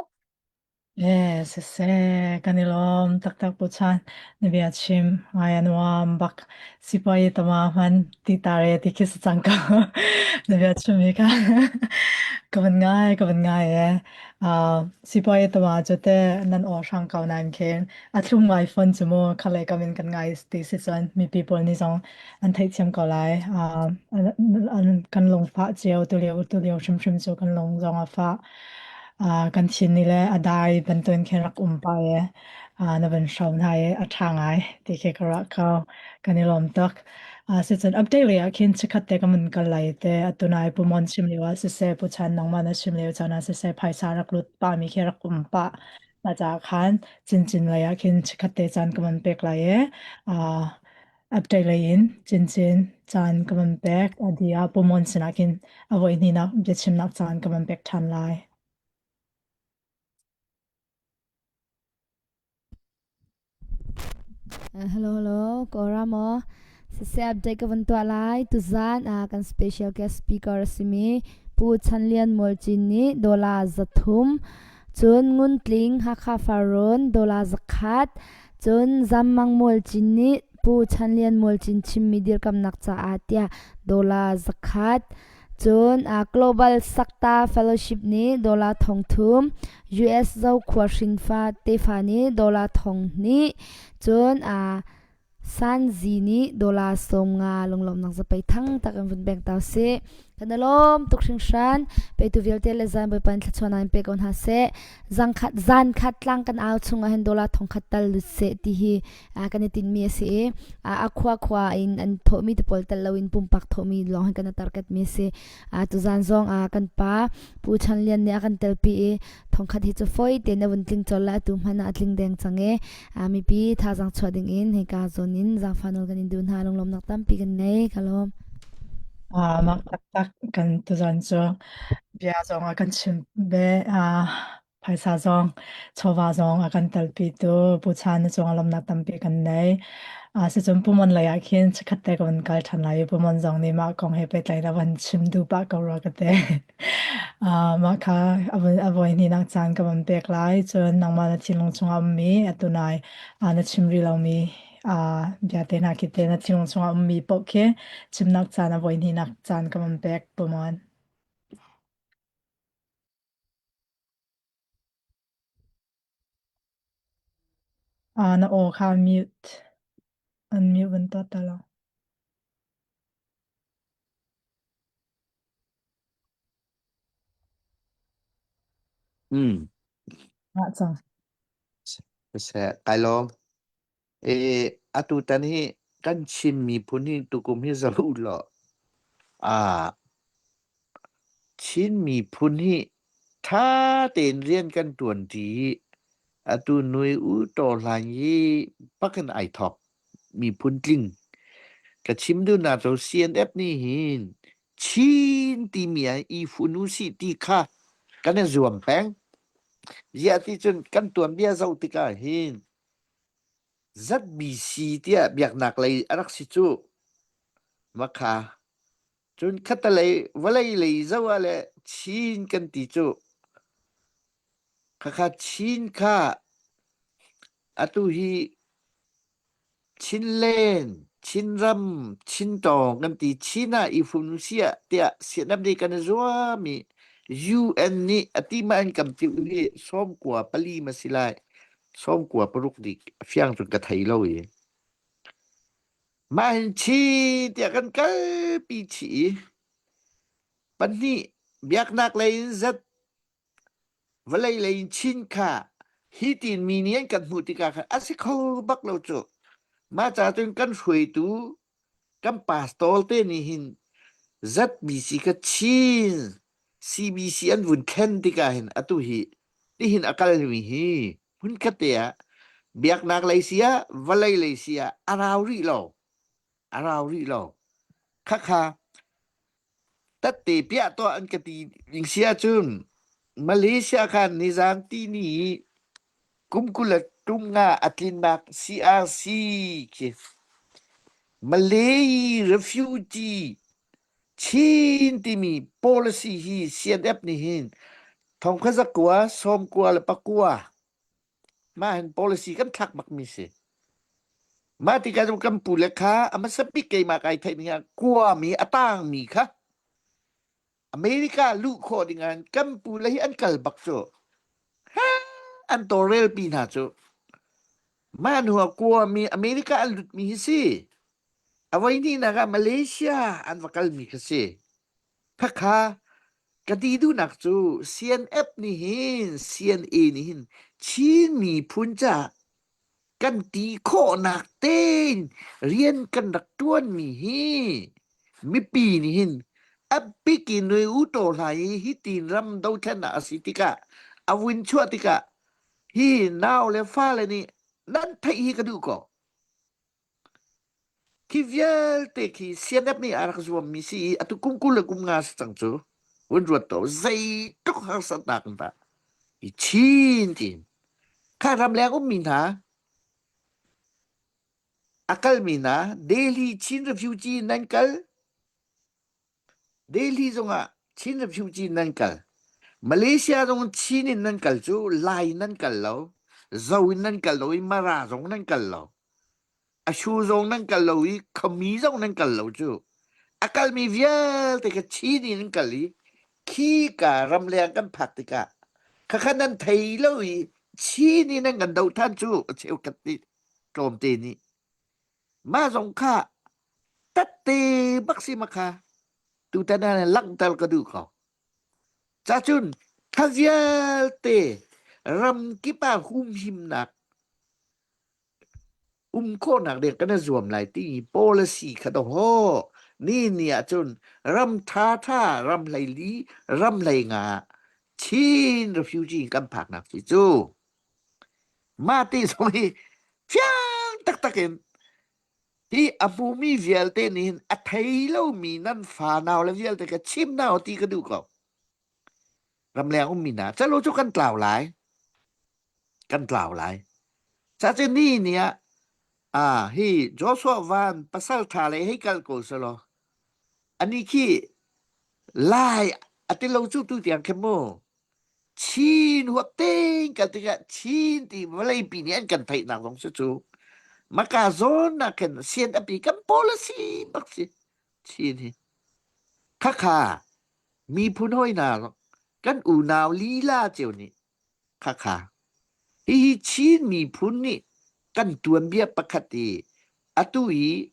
Eh, siseh, kan i lawm taktak Pu Chan. Na bia chim ngai a nuam bak. Sipai tama hman ti tare ti khi si cang ko. Na bia chim hi kha ka van ngai, ka van ngai eh. Uh, sipai tama cu te nan aw hrang ko nain khin a thlum ngai fon cu mu khale kam in kan ngai ti si cun mipi pawl nih zong an theihthiam ko lai. Uh, an, an, kan lungfah cio tu lio tu lio hrimhrim cu kan lung zong a fah. Uh, kan thin ni le a dai bantuin khin rak um pa e uh, na van hro hna i a ṭha ngai ti khi ka ruah ko kan i lawm tuk uh, sicun update lei ah khin chikkhat te ka mun kal lai te atunai pu mon chim lio ah siseh pu chan nangmah na chim lio chan ah siseh phaisa rak lut pa mi khi rak um pa na ca khan chinchin lei ah khin chikkhat te caan ka van pek lai e uh, update lei in chinchin caan ka van pek adi ah pu mon sinah khin a voi hnihnak biachimnak caan ka van pek ṭhan lai. Hello hello Kawlram maw siseh update ka van tuah lai tuzan ah kan special guest speaker a simi Pu Chan Lian Mual Cin nih dollar 300 cun Ngun Tling Hakha Farrawn dollar 100 cun Zam Mang Mual Cin nih Pu Chan Lian Mual Cin chimmi dirkamnak caah tiah dollar 100 Cun Global Sakta Fellowship nih dollar 3,000, US Zokhua hrinfa tefa nih dollar 2,000, cun Sanzi nih dollar 50 lunglawmhnak zapei thang tak in vun beng ta usih. Kan i lawm tuk hringhran. Petu vialte le zan Bawipa in thluachuah in pe ko hna seh. Zangkhat zan khat tlang kan au chung ah hin dollar 1,000 tal lut seh ti hi kan i tinhmi a si i a khua khua in an thawhmi te pawl tel loin pumpak thawhmi lawng hin kan i tarketmi a si. Tuzaan zong ah kan pa Pu Chan Lian nih a kan telpi i thongkhat hi cu foi tein a vun tling colh le atu hmanh ah a tling deng cang i mipi thazaang chuah ding in hika zawn in zaangfah nawl kan in duh hna lunglawmnak tampi kan ngei ka lawm. Ah, mak taktak kan tuzan cu bia zong a kan chim be ah phaisa zong chawva zong a kan telpi tu Pu Chan na cung ah lawmhnak tampi kan nei. Ah sicun Pu Mon lei ah khin chikkhat te ka van kal ṭhan lai i Pu Mon zong nih mah kong he pehtlai in a van chim duh pah ko rua ka ti. Ah mah kha a voi a voi hnihnak caan ka van pek lai. Cun nangmah na thinlung chungah a ummi atu nai ah na chim rih lomi ah bia te hna khi te na thinlung chungah a ummi paoh khi chimnak caan a voi hnihnak caan ka van pek Pu Mon. Ah na aw kha mute an mute van tuah ta lo. Mm. Ngah cang. Seh, kai lawm. E, atu tan hi kan Chin miphun hi tukum hi zoh law ah Chin miphun hi ṭha tein rian kan ṭuanṭi i atu nui u taw hlan hi bakin ai thawk miphun tling. Ka chim duhnak cu CNF nih hin Chin timi ah i fun usih ti kha kan i zuam peng. Ziah ti cun kan tuanbia zoh tikah hin ZBC tiah biaknak lei a rak si cu. Makha Cun khattelei vawlei lei zoh ah le Chin kan ti cu khakha Chin kha atu hi Chinland, Chinram, Chintawng kan ti. Chin ah i fun siah tiah Sianap nih kan i zuam i UN nih a ti ma an kan tiu hi sawmkua pali ma si lai. Sawmkua paruk dik a fiang cun ka thei lo i. Mah hin chi tiah kan kalpi chih i pahnih biaknak lei in zat vawlei lei in chin kha hi tin mi nih an kan hmuh tikah khan a si kho bak lo cu. Mah ca cun kan hruaitu kan pastor te nih hin ZBC kha Chin CBC an vun thlen tikah hin atu hi tihin a kalmi hi hmunkhat te ah biaknak lei si ah vawlei lei si ah a rau rih lo a rau rih lo khakha tatte piah tuah an ka ti ding si ahcun Malaysia khan nizan ti ni kum 20 le tum nga a tlinnak CRC khi Malay refugee Chin timi policy hi CNF nih hin thongkhat zakua sawmkua le pakua mah hin policy kan thlak bakmi si. Mah tikah cun kan pu le kha a hmasa bik keimah kai theih ning ah kuami a tangmi kha America luh khawh ding ah kan pu le hi an kal bak cu. Ha an tawlrelpi hna cu. Mah hnu ah kuami America an lutmi hi si. A voihnihnak ah Malaysia an va kalmi kha si. Khakha ka ti duhnak cu CNF nih hin CNA nih hin Chin miphun caah kan ti khawhnak tein rian kan rak ṭuanmi hi mipi nih hin a bik in nui u taw hlah i hitin ram dothlennak a si tikah a vun chuah tikah hi nau le fale nih nan theih hi ka duh ko. Khi vialte khi CNF nih a rak zuammi si i atu kum 20 le kum nga si cang cu. Vun ruat to zeitluk harsatnak in dah i chin tiin kha ramleng ummi hna a kalmi hna Delhi Chin refugee nan kal Delhi zongah Chin refugee nan kal Malaysia zong Chin in nan kal cu Lai nan kal lo Zo in nan kal lo i Mara zong nan kal lo Ashu zong nan kal lo i Khami zong nan kal lo cu. A kalmi vialte kha Chin in an kal i khi ka ramleng kan phak tikah khakha nan thei lo i Chin in an kan doh than cu a cheukhat nih tlawmte nih. Mah zong kha tatte bak si ma kha tutan ah langhter ka duh ko. Cacun kha vialte ramkip ah humhimnak Um khawhnak ding kan i zuam lai ti policy kha dawh ni ni ahcun ram ṭhaṭha ram hleili ram hleinga Chin refugee kan phaknak si cu mah ti zong hi fiang taktak in. Hi a hmumi vialte nih hin a thei lomi nan fanau le vialte ka chim hna u ti ka duh ko. Ramleng ummi hna calo cu kan tlau lai. Kan tlau lai. Ca ni ni ah ah hi Joshua Van pasal tha le hei kal ko selaw ani khi lai ati lo cu tu tiang khe mu Chin huap tein kal tikah Chin ti vawleipi nih an kan theihnak zong si cu maka zawn ah khin sian api kan policy bak si Chin hi khakha miphun hawi hna kan unau lila cio nih khakha hihi Chin miphun nih kan tuanbia pakhat i atu i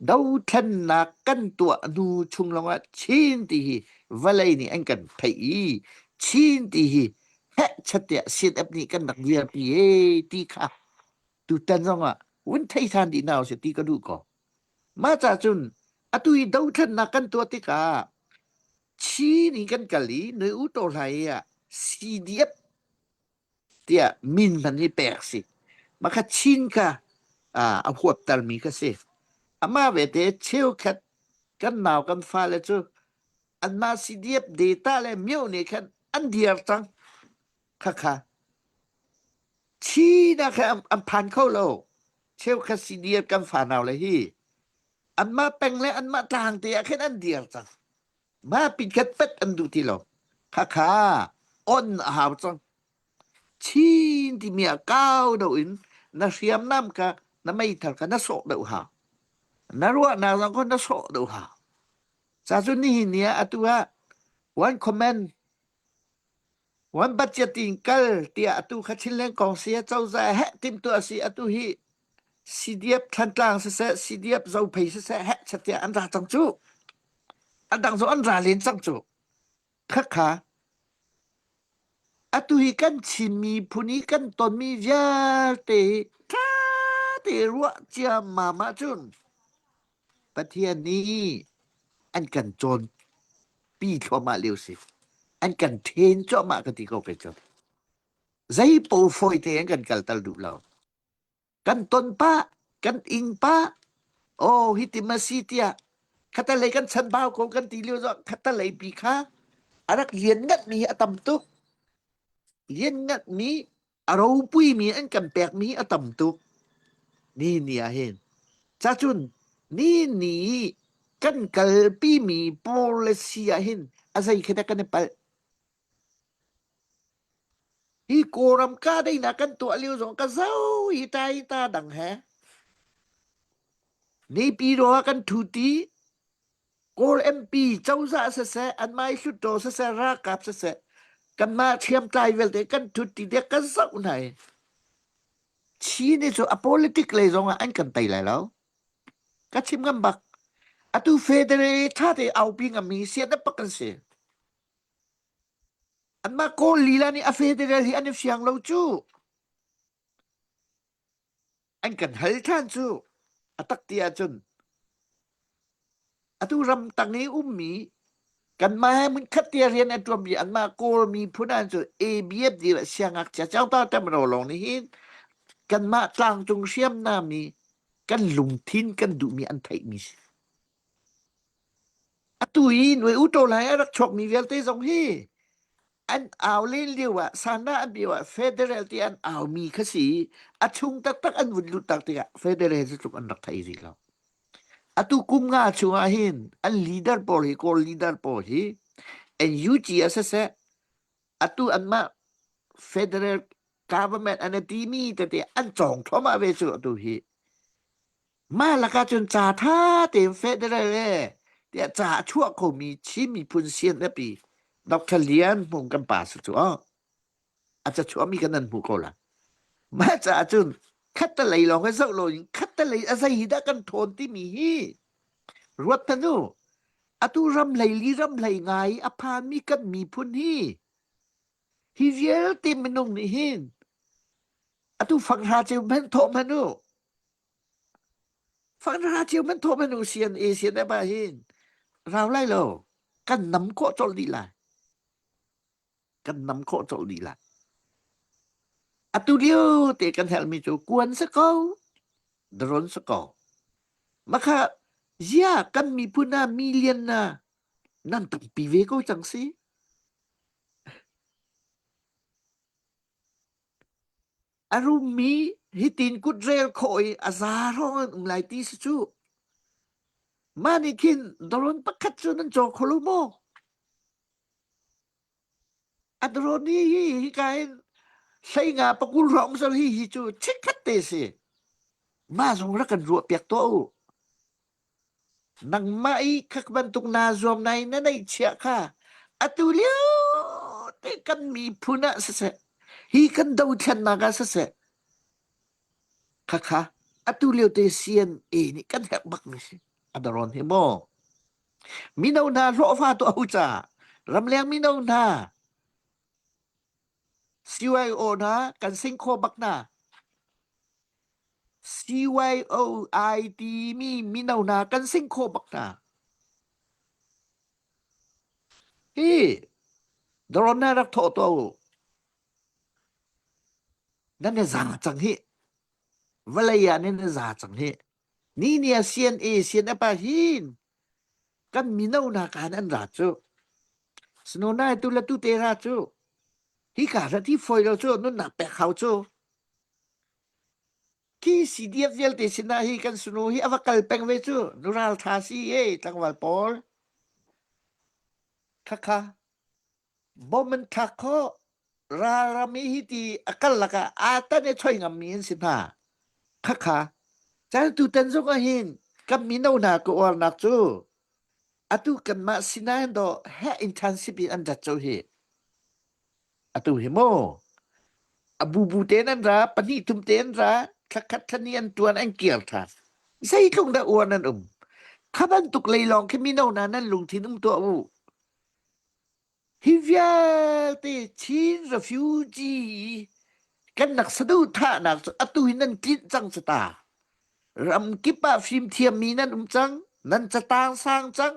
dothlennak kan tuah hnu chung lawngah Chin ti hi vawlei nih an kan theih i Chin ti hi hehchat tiah CNF nih kan rak dirpi e ti kha tutan zongah vun thei than dih hna usih ti ka duh ko. Mah ca cun atu i dothlennak kan tuah tikah Chin in kan kal i Nui U To Hlai ah CDF tiah min hmanh hi pek si. Mah kha Chin kha a huaptermi kha si. Amah vete cheukhat kan nau kan fale cu anmah CDF data le myo nih khan an dir cang. Khakha. Chin ah khan an phan kho lo. Cheukhat CDF kan fanau le hi anmah peng le anmah tlang te ah khin an dir cang. Mah pin khat pet an duh ti lo. Khakha on a hau cang. Chin timi ah kau deuh in na hriamnam kha na meithal kha na sawh deuh hau. Na ruahnak zong kha na sawh deuh hau. Ca cu nihin ni ah atu ah one comment one budget in kal tiah atu kha Chinland kong si cozah heh timhtuah si atu hi CDF Thantlang siseh CDF Zophei siseh heh chatiah an ra cang cu. An dang zong an ra len cang cu. Khakha Atu hi kan Chin miphun i kan tonmi vialte hi ṭha te ruah ciammam ahcun Pathian nih an kan cawnpi thluahmah lio si. An kan ṭhen cuahmah ka ti ko kei cu. Zei paoh fawi te an kan kalter duh lo. Kan ton pah, kan ing pah, oh hiti ma si tiah khatalei kan chanbau ko kan ti lio zong khatalei pi kha a rak lianngatmi hi a tam tuk. Lianngatmi a ropuimi an kan pekmi a tam tuk. Ni ni ah hin. Cacun ni ni kan kalpimi policy ah hin a zei khi dah kan i palh. Hi Kawlram kahdaihnak kan tuah lio zong ka zo hi ta hi ta dang he. Naypyidaw ah kan ṭhuti. Kawl MP cozah siseh, anmah i hluttaw siseh, ralkap siseh, kanmah hriamtlai vialte kan ṭhutti tiah ka zoh hna i Chin hi cu a politic lei zong ah an kan tei lai lo. Ka chim ngam bak. Atu federal ṭha te aupi ngam hi sian pak kan si. Anmah Kawl lila nih a federal hi an i fiang lo cu. An kan hal ṭhan cu. A tak ti ahcun atu ramtang i ummi kanmah he hmunkhat te rian a ṭuanmi anmah Kawl miphun ah cun ABF ti siangngakchia Changta Tamro lawng nih hin kanmah tlangcung hriamnam i kan lungthin kan duhmi an theihmi si. Atu i Nui U Taw Lai a rak chuakmi vialte zong hi an au len lio ah sana an bio ah federal ti an aumi kha si a chung taktak an vun lut tak tikah federal cu tluk an rak thei rih lo. Atu kum nga chung ah hin an leader pawl hi Kawl leader pawl hi NUG ah siseh atu anmah federal government an timi tete an cawng thluahmah ve cu atu hi Mah lakah cun ca ṭha tein federal e tiah ca a chuah khomi Chin miphun sianpi Dr. Lian Hmung kan pa si cu aw a ca chuahmi kan nan hmuh ko lai. Mah caah cun khattelei lawng hi zoh loin khattelei a zei hi dah kan ṭhawn timi hi ruat hmanh u. Atu ram hlei li ram hlei ngai a phanmi kan miphun hi hi vialte minung nih hin atu fanghra ceu hmanh thawh hmanh u. Fanghra cio man thawh man u sian e sian e ba hin rau lai lo kan nam khawh colh dih lai kan nam khawh colh dih lai atu lio te kan helmi cu kuan si ko drone si ko. Makha zia kan miphun ah million na nan tampi ve ko cang si. A rummi hitin kutrel khawh i a za hrawng an um lai ti si cu. Mah nih khin drone pakhat cu nan cawk kho lo maw? A drone hi hi hika hin hleinga pakul hrawng sal hi hi cu chikkhat te si. Mah zong rak kan ruah piak tuah u. Nangmah i khak bantuk naa zuam nain na neihchiah kha atu lio te kan miphun ah siseh, hi kan dothlennak ah siseh, khakha atu lio te CNA nih kan herh bakmi si. A daron hi maw? Mino hna hlawhfa tuah u ca, ramleng mino hna, CYO hna kan sing kho bak hna. CYOI timi mino hna kan sing khawh bak hna. Hi drone na rak thawh tuah u. Nan i za cang hi. Vawlei ah nan i za cang hi. Ni ni ah CNA CNF ah hin kan mino hna kaan an ra cu. Snow nai tu le tu te ra cu. Hi ka ra thi foi lo cu nunnak pek hau cu. Khi CDF vialte sinah hi kan sunu hi a va kal peng ve cu nural tha si e tlangval pawl khakha bom an thlak khawh ralram i hi ti a kal lakah aa tan i choi ngammi an si hna khakha caan tutan zong ah hin kan mino hna ka uarnak cu atu kanmah sinah hin dawh he internship in an rat co hi Atu hi maw a bubu tein an ra, pahnih thum te an ra, thlakhat thlani an tuan an kir ṭhan. Zeitluk dah uan an um. Kha bantuk lei lawng khi mino hna nan lungthin um tuah u. Hi vialte Chin refugee kan nak saduhthahnak cu atu hi nan tlinh cang cu ta. Ram kip ah fimthiammi nan um cang, nan catang sang cang,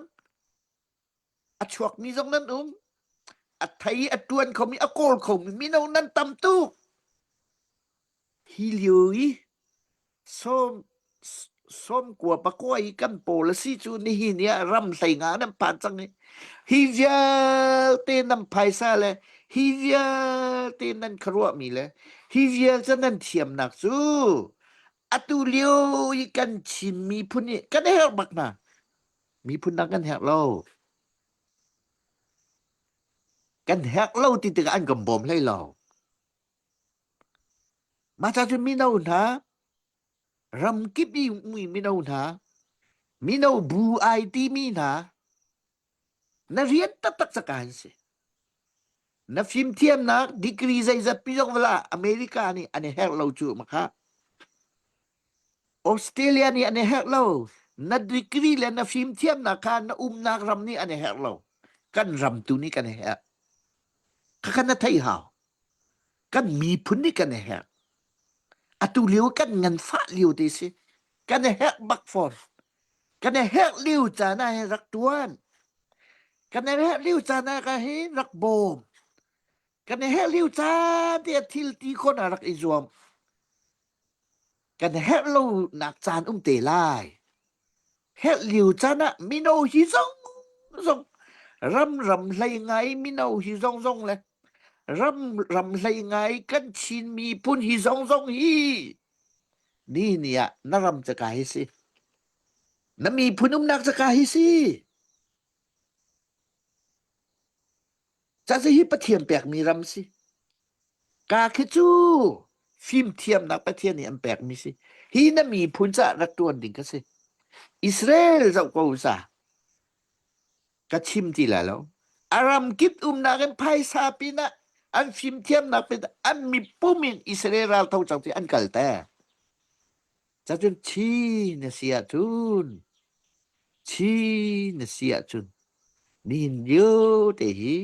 a chuakmi zong nan um a thei a ṭuan khomi a kawl khomi mino nan tam tuk hi lio i sawm sawm kua pakua i kan policy cu nihin ah ram hlei nga nan phan cang i hi vialte nan phaisa le hi vialte nan khuaruahmi le hi vialte nan thiamnak cu atu lio i kan Chin miphun nih kan herh bak hna Miphun dang kan herh lo. Kan herh lo ti tikah an kan bawm hlei lo. Mah ca cu mino hna, ramkip i ummi mino hna, mino bu ai timi hna, na rian taktak caka an si. Na fimthiamnak degree zeizat pi zong vala America nih an i herh lo cu makha. Australia nih an i herh lo. Na degree le na fimthiamnak kha na umnak ram nih an i herh lo. Kan ram tu nih kan i herh. Khakha na thei hau. Kan miphun nih kan i herh. Atu lio kan nganfah lio te si. Kan i herh bak fawn. Kan i herh lio caan ah hin rak tuan. Kan i herh lio caan ah ka hin rak bawm. Kan i herh lio caan te thil ti khon ah rak i zuam. Kan herh lonak caan um te lai. Herh lio caan ah mino hi zong zong ram ram hlei ngai mino hi zong zong le ram ram hlei ngai kan Chin miphun hi zong zong hi ni ni ah na ram caka hi si. Na miphun umnak caka hi si. Ca hi Pathian pekmi ram si. Ka khi cu fimthiamnak Pathian nih an pekmi si. Hi na miphun caah rak ṭuan ding ka si. Israel zoh ko sa. Ka chim ti lai lo. A ram kip umnak in phaisa pinah an fimthiamnak pinah an mipum in Israel ral tho cang ti an kal te. Cacun chi na si ahcun chi na si ahcun nihin lio te hi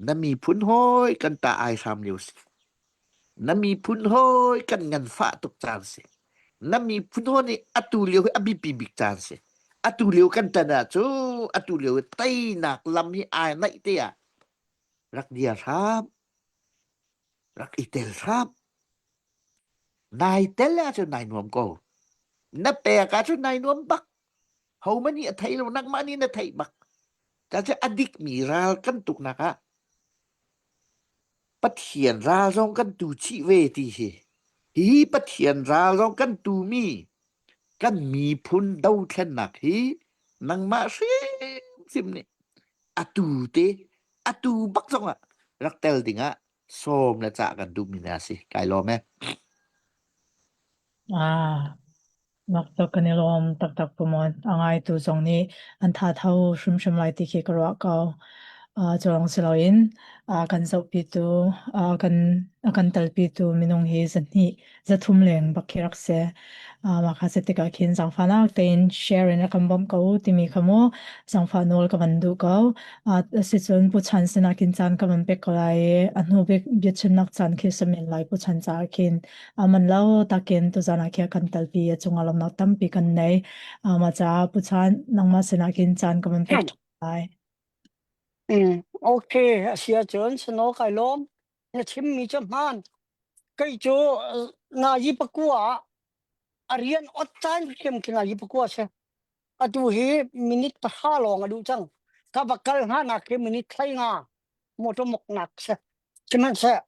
na miphun hawi kan ta ai hram lio si. Na miphun hawi kan nganfah tuk caan si. Na miphun hawi nih atu lio hi a biapi bik caan si. Atu lio kan tan ahcun atu lio hi teinak lam hi ai naih te ah rak dir hram, rak i tel hram. Nai tel ahcun nai nuam ko. Na pek ahcun nai nuam bak. Hohmanh nih a thei lo, nangmah nih na theih bak. Cacu a dikmi ral kan tuknak ah Pathian ral zong kan tu chih ve ti hi. Hi Pathian ral zong kan tumi kan miphun dothlennak hi nangmah hrimhrim nih atu te atu bak zongah rak tel dingah sawm le cah kan duhmi hna si. Kai lawm e. Ah, mak tuk kan i lawm taktak Pu Mon. A ngaitu zong nih an thatho hrimhrim lai ti khi ka ruah ko. Uh, cu lawng si loin uh, kan zohpitu, uh, kan a kan telpitu minung hi zahnih zathum leng bak khi rak si. Uh, mah kha si tikah khin zaangfahnak tein share in a kan bawmh ko timi kha mu zaangfah nawl ka van duh ko. Uh, asicun Pu Chan sinah khin caan ka van pek ko lai i a hnu bik biachimnak caan khi si men lai Pu Chan caah khin man lo takin tuzan ah khiah kan talpi a cungah lawmnak tampi kan nei. Mah caah Pu Chan nangmah sinah khin caan ka van pek ṭhan lai. Mm, okay, a si ahcun sano kai lawm. Na chimmi cu hmaan. Kei cu nga yi pakua ah a rian ot caan hrim khi nga yi pakua si. Atu hi minute pahra lawng a duh cang. Ka va kal hnga nak khi minute thlai nga motor mok nak si. Sihmanhseh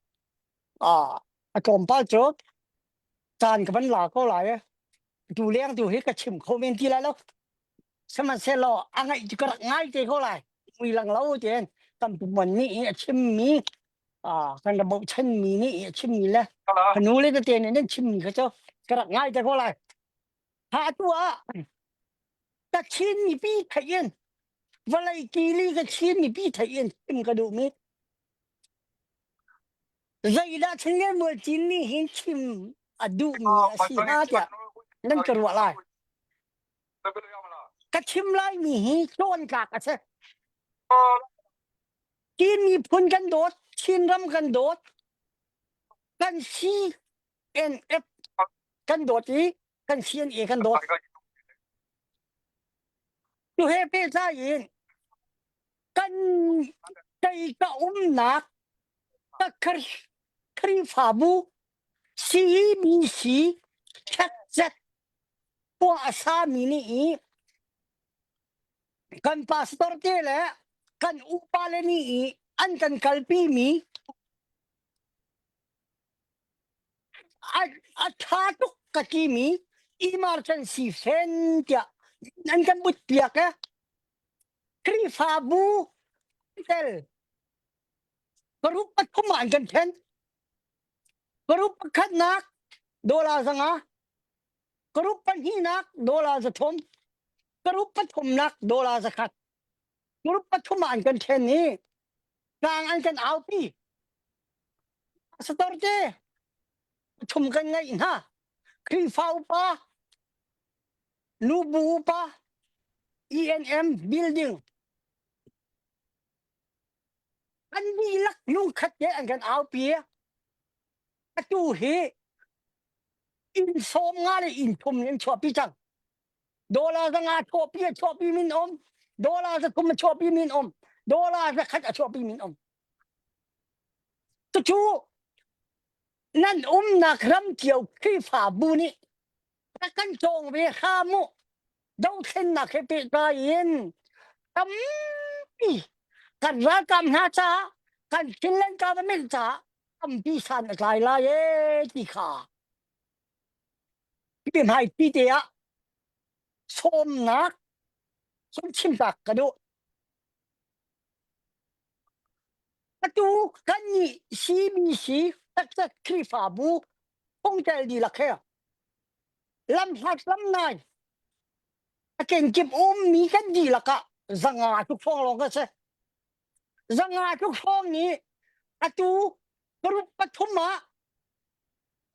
ah a tlawmpal cu caan ka van la ko lai tu leng tu hi ka chim kho men ti lai lo sihmanhsehlaw a ngaih cu ka rak ngai te ko lai mui lang lo tein kan puman nih a chimmi ah kan ra bochan mi nih a chimmi le nu le tete nih nan chimmi kha cu ka rak ngai te ko lai ha tu ah ka Chin mipi theih in vawlei kili ka Chin mipi theih in chim ka duh mi Zeidah Chinland Mualcin nih hin chim a duhmi a si hnga tiah nan ka ruah lai. Ka chim laimi hi cawntlak a si. Chin miphun kan dawt, Chinram kan dawt, kan CNF kan dawt i kan CNA kan dawt. Tu he pehtlai in kan kei ka umnak ka Khrihfabu CBC Texas khua a sami nih i kan pastor te le kan upa le nih i an kan kalpi mi a, a ṭha tuk ka timi emergency fund tiah an kan but piak e Khrihfabu tel paruk pathum ah an kan then. Paruk pakhatnak dollar zanga, paruk pahnihnak dollar zathum, paruk pathumnak dollar zakhat. Paruk pathum ah an kan then i tlang an kan aupi. Pastor te pathum kan ngeih hna. Khrihfa upa Nubu upa ENM building an dihlak lungkhat te an kan aupi atu hi inn sawm nga le inn thum in chuahpi cang dollar zanga chuahpi a chuahpi min um dollar zathum a chuahpi min um dollar zakhat a chuahpi min um cucu nan umnak ram cio Khrihfabu nih rak kan cawng ve hram u dothlennak he pehtlai in tampi kan ralkap hna caah kan Chinland government caah tampi san a tlai lai ee ti kha hmai pi te ah sawmnak hun chimtak ka duh atu kan nih CBC taktak Khrihfabu phungtel dihlak he lamhlat lamnai a kenkip ummi kan dihlak ah zanga tluk hrawng lawng kan si zanga tluk hrawng nih atu paruk pathum ah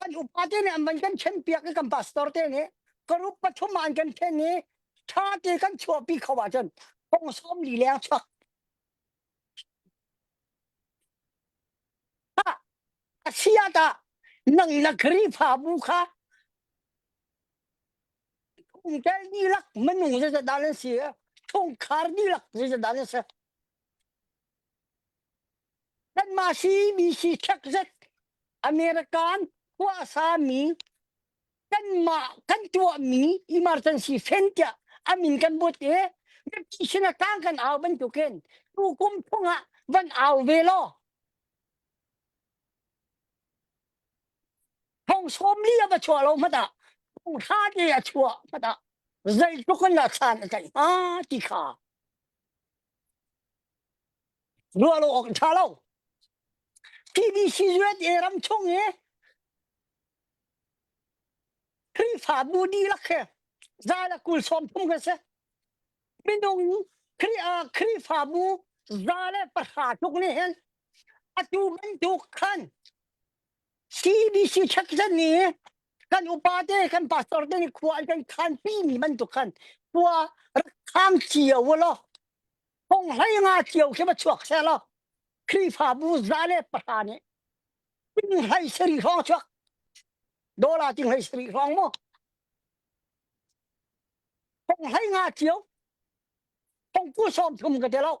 kan upa te nih an van kan chen piak i kan pastor te nih karup pathum ah an kan then i tha te kan chuahpi kho ahcun thong sawm li leng chuak Ha, a si ah tah nang na Khrihfabu kha chungtel dihlak minung zeizat dah nan si chungkhar dihlak zeizat dah nan si kanmah CBC Texas American khua a sami Kanmah kan tuahmi emergency fen tiah a min kan but i mipi sin ah tlang kan au bantukin tukum chung ah van au ve law thong 40 a va chuah lo hmanh ah thong hra te a chuah hmanh ah zeitluk in dah caan a tlaih hnga ti kha ruah lo awk ṭha lo. TBC USA ram chung i Khrihfabu dihlak he za le 30 30 kan si. Minung Khrihfabu 110 tluk nih hin atu bantuk khan CBC chekzan nih kan upa te kan pastor te nih khua an kan khan pi mi bantuk khan khua rak khang cio u law thong hlei nga cio khi va chuak seh law Khrihfabu 110 nih ting hlei sari hrawng chuak dollar ting hlei sari hrawng mu thong hlei nga cio thong ku 30 ka te lo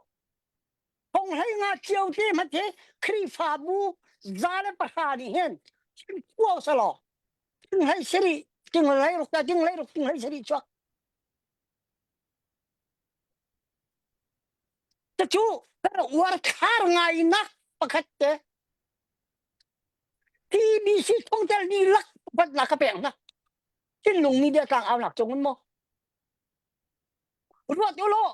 thong hlei nga cio te hmat he Khrihfabu 110 nih hin chim khuau selaw ting hlei sari ting hlei ruk ta ting hlei ruk ting hlei sari chuak Cucu kan uar khar ngai nak pakhat te TBC thongtel dihlak upatnak ka pek hna. Thinlung media tlang au nak cung in maw? Ruat u law,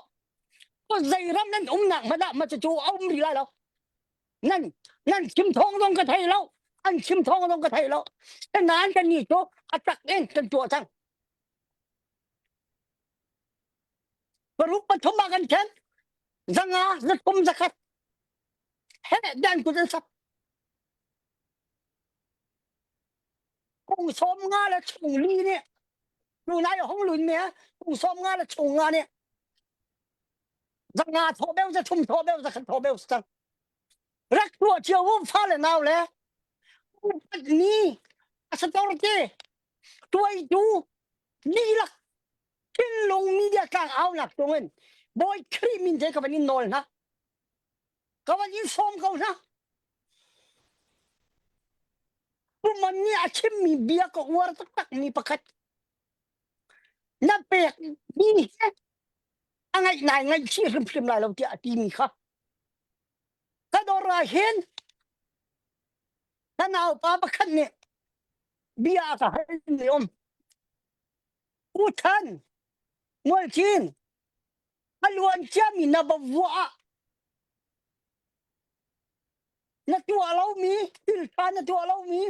zei ram nan umnak hmanh ah ma cucu a um rih lai lo. Nan nan chim thawng zong ka thei lo. An chim thawng zong ka thei lo. Nain kan ni cu a tak in kan tuah cang. Paruk pathum ah kan then. Zanga zathum zakhat. He dan kut an sap. Kung som nga le chung li nih tunai hong lun me kung som nga le chung nga nih zanga tho beu zathum tho beu zakhat tho beu cang. Rak tuah cio u fa le nau le upat ni asator te tuaitu dihlak thinlung media tlang aunak tungin Bawi Khrih min te ka van in nawl hna ka van in sawm ko hna Puman nih a chimmi bia ka uar taktak mi pakhat na pek mi he a ngaih nai ngaihchih hrimhrim lai lo tiah a timi kha ka dawr ah hin ka naupa pakhat nih bia a ka hal mi um U Than Mualcin a luan ciami na va vuah ah na tuah lomi thil ṭha na tuah lomi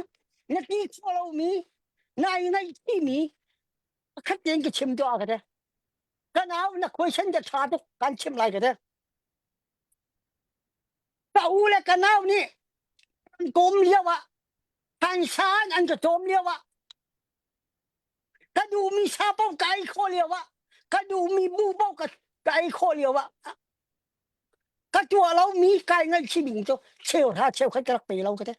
na ti khawh lomi nai ngaihchihmi pakhat tein ka chim tuah ka ti ka nau na question ka ṭha tuk kan chim lai ka ti ka u le ka nau nih kan kawm lio ah Thansan an ka cawm lio ah ka duhmi sa paoh ka ei khawh lio ah ka duhmi bu paoh ka ka ei khawh lio ah ka tuah lomi kai ngaihchih ding cu cheu hra cheu khat ka rak pe lo ka ti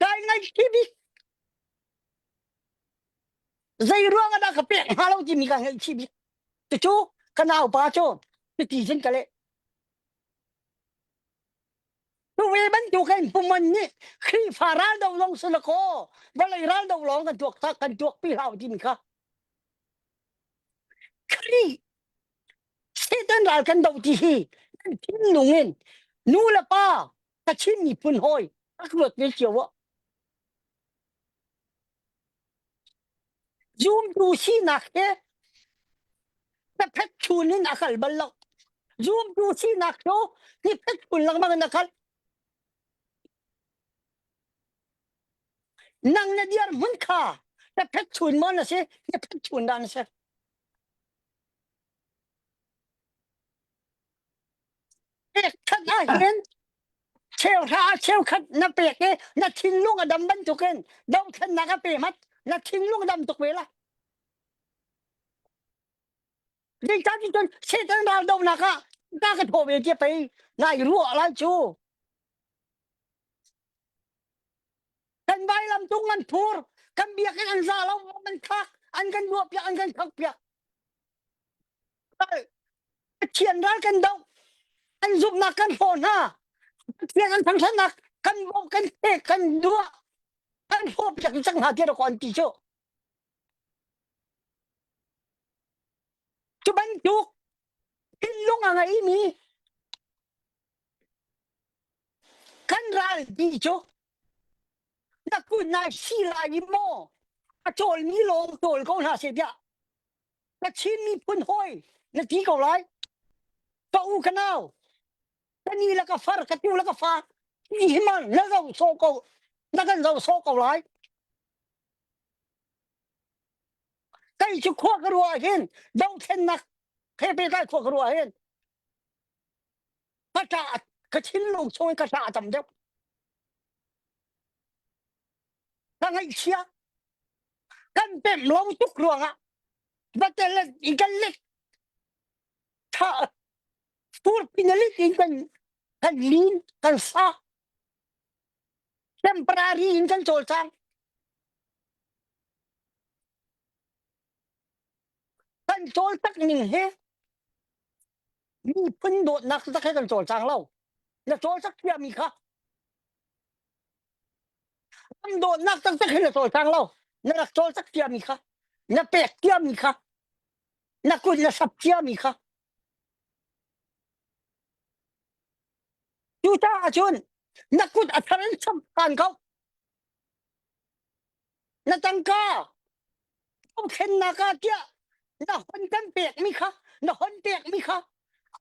kai ngaihchih bik zei ruang ah dah ka pek hnga lo timi ka ngaihchih bik cucu ka naupa cu cuti cun ka leh Tuve bantuk in puman nih Khrihfa raldo lawng si lakaw vawlei raldo lawng kan tuak kan tuakpi hlah timi kha Khrih Satan ral kan do ti hi kan thinlung in nu le pa Kachin miphun hawi rak ruat ve cio ah Zumtu sinak he phet chun in a kal bal lo. Zumtu sinak cu hi phet chun lengmang in a kal. Nang na diar hmun kha na phet chun maw na si, na phet chun dah na si. Pek ah hin cheuhra ah cheukhat na pek i na thinlung a dam bantukin dothlennak a pe mat na thinlung a dam tuk ve la. Zeicahti cun Satan ral dohnak ah ta ka thawh ve tia pei nai ruah lai cu. Kan vailam tung an phur, kan biakinn an za lo, an khak, an kan duah piak, an kan khak piak. Pathian ral kan doh, an zumhnak kan hlaw hna. Pathian an thangthatnak kan bawmh, kan pek, kan duah. An hrawh piak cang hna tiah an ti cu. Cu bantuk thinlung a ngeimi kan ralpi cu na kun nai si lai i maw a cawlmi lawng cawl ko hna seh tiah na Chin miphun hawi na ti ko lai. Ka u ka nau, ka ni le ka far, ka tu le ka fa, ni hi ma na zo so ko, na kan zo so ko lai. Kai cu khua ka ruah hin dothlennak he pehtlai khua ka ruah hin ka ṭah ka thinlung chung in ka ṭah a tam deuh. Ka ngaihchia kan pemh lo tuk ruangah vatel in kan let tha furpin a lit in kan kan lin kan sa temporary in kan cawlcang kan cawl tak ning hi miphun dawtnak tak he kan cawlcang lo na cawlcak thiami kha Ram dawtnak taktak hin na cawlcang lo. Na rak cawlcak ciami kha, na pek ciami kha, na kut na sap ciami kha. Cucaah cun na kut a thar in chap kaan ko. Na tangka thlennak ah tiah na hon kan pekmi kha, na hon pekmi kha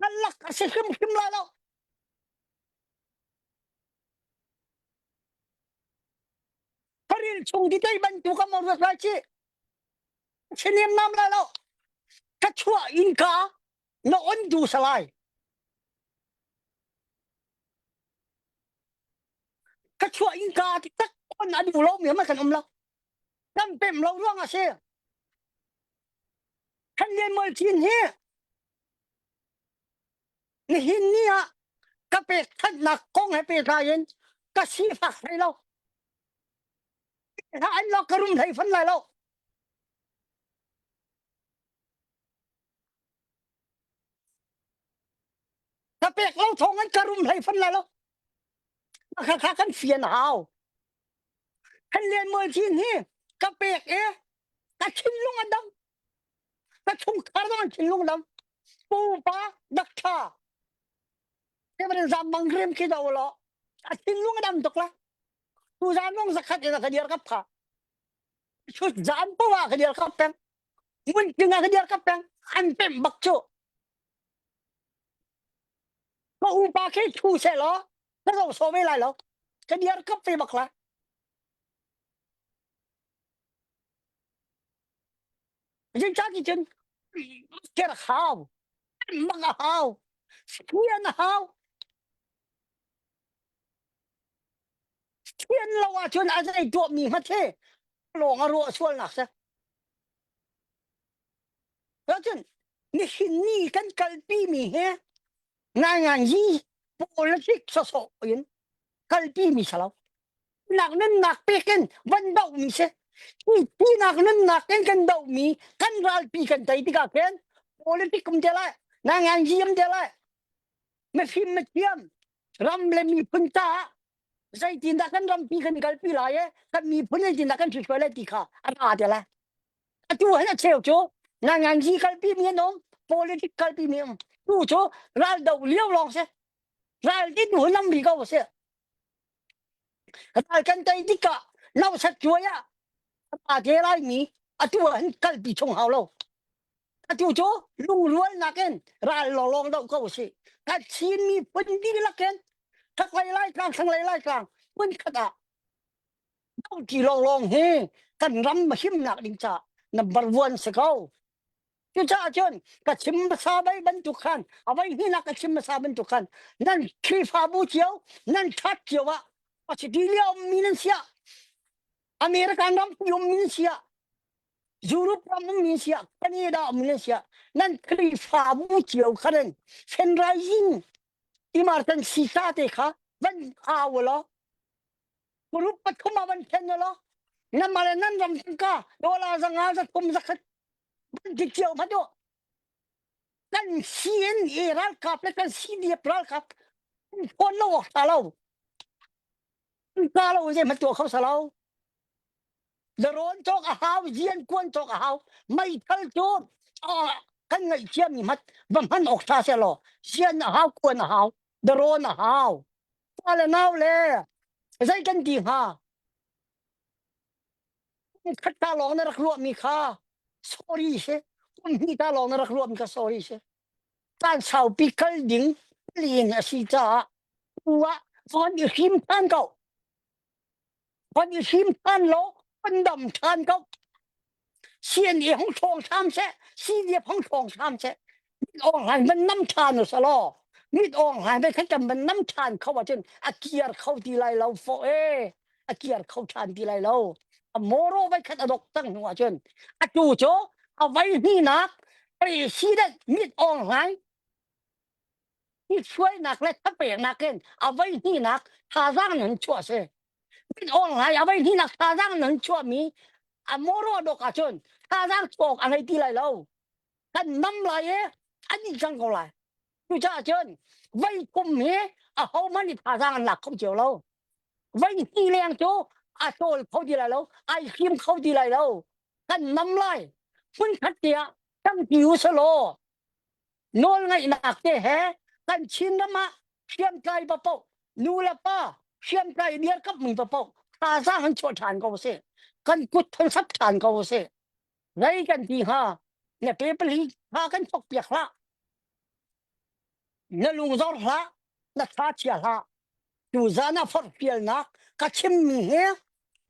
a lak a si hrimhrim lai lo. Faril chung ti tei bantuk a mor lai ci chinem nam lai lo ka chuah in ka na on du salai ka chuah in ka ti tak on a du lo mi ma kan um lo kan pem lo ruang a si kan lian mol chin hi Nihin ni ah ka pekchanhnak kong he pehtlai in ka sifak hlei lo. Hla an lo ka rum hlei fan lai lo. Ka pek lo thawng in ka rum hlei fan lai lo. Kha kha kan fian hau. Kan len mual chin hi ka pek e ka thinlung a dam. Ka chungkhar zong an thinlung dam. Pupa dakṭha. Kebarin zam bang rim khi do lo. A thinlung a dam tuk la. Tu zan nong zakhat in ka dir kap kha. Chut zan pawa ka dir kap peng. Mun ting ka dir kap peng. An pem bak chu. Ka upa khi thu se lo. Ka zo so ve lai lo. Ka dir kap ve bak la. Zeicahti cun ker hau, mang a hau, thian a hau. Thian lo ahcun a zei tuahmi hmat hi lawng a ruah sualnak si. Cun nihin ni kan kalpimi hi ngainganzi politic sawsawh in kalpimi si lo. Nak nunnak pek in van dohmi si. Tinak nunnak in kan dohmi kan ralpi kan tei tikah khin politic um te lai, ngainganzi um te lai. Mifim mithiam ram le miphun caah zeitindah kan rampi kan kalpi lai i kan miphun zeitindah kan hruai lai ti kha a ra te lai. Atu hin a cheu cu ngainganzi kalpi mi an um, politic kalpi mi um. Tu cu ral do lio lawng si. Ral din hun nam ri ko si. Ral kan tei tikah nausat cuai ah a te lai mi atu ah hin kalpi chung hau lo. Atu cu lungrualnak in ral lawnglawng doh ko si. Kan Chin miphun dihlak in chaklei Laitlang, thlanglei Laitlang hmunkhat ah dohṭi lawnglawng hi kan ram himnak ding caah number one si ko. Cucaah cun ka chim hmasa bai bantuk khan a voi hnihnak ka chim hmasa bantuk khan nan Khrihfabu cio nan ṭhat cio ah Australia ummi nan siah American ram ummi nan siah Europe ram ummi siah Canada ummi nan siah nan Khrihfabu cio khan in fundraising emergency ca te kha van au law group pathum ah van then law nan mah le nan ram tangka dollar zanga zathum zakhat van ti cio hmanh u kan CNA ralkap le kan CDF ralkap phone lo awk tha lo ka lo zei hmanh tuah kho sa lo. Darawn cawk a hau, zian kuan cawk a hau. Meithal cu kan ngaihthiam mi hmat va hman awk tha seh law zian a hau, kuan a hau, darawn a hau. Pa le nau le zei kan ti hnga? Khat ta lawng na rak ruah mi kha sorry si. Kum hnih ta lawng na rak ruah mi kha sorry si. Caan saupi kal ding lin a si caah tu ah von i hrim than ko. Von i hrim than law von dam than ko. CNA hong ṭhawng hram seh, CDF hong ṭhawng hram seh. Mit awng hlan van nam ṭhan u selaw, mit awng hlan ve khan kan van nam ṭhan kho ahcun a kiar kho ti lai lo fawh e. A kiar kho ṭhan ti lai lo. A mawraw vai khat a dok cang hnu ahcun atu cu a vai hninak president mit awng hlan hruainak le thapeknak in a voi hnihnak thazaang nan chuah si. Mit awng lai a voi hnihnak thazaang nan chuahmi a mawraw dok ahcun thazaang chuak a ngei ti lai lo. Kan nam lai i an i cang ko lai. Cucaah cun voi kum hi a hohmanh nih thazaang an lak kho cio lo. Voi hnih leng cu a tawl kho ti lai lo, ai hrim kho ti lai lo. Kan nam lai. Hmunkhat tiah kan ti u selaw nawlngaihnak te he kan Chinram ah hriamtlai paoh nu le pa hriamtlai dirkamhmi paoh thazaang an chuah ṭhan ko sih kan kut thon sap ṭhan ko sih zei kan ti hnga na pe pali tha kan thok piak hlah na lung zor hlah na tha chia hlah tu zan ah forhfialnak ka chimmi hi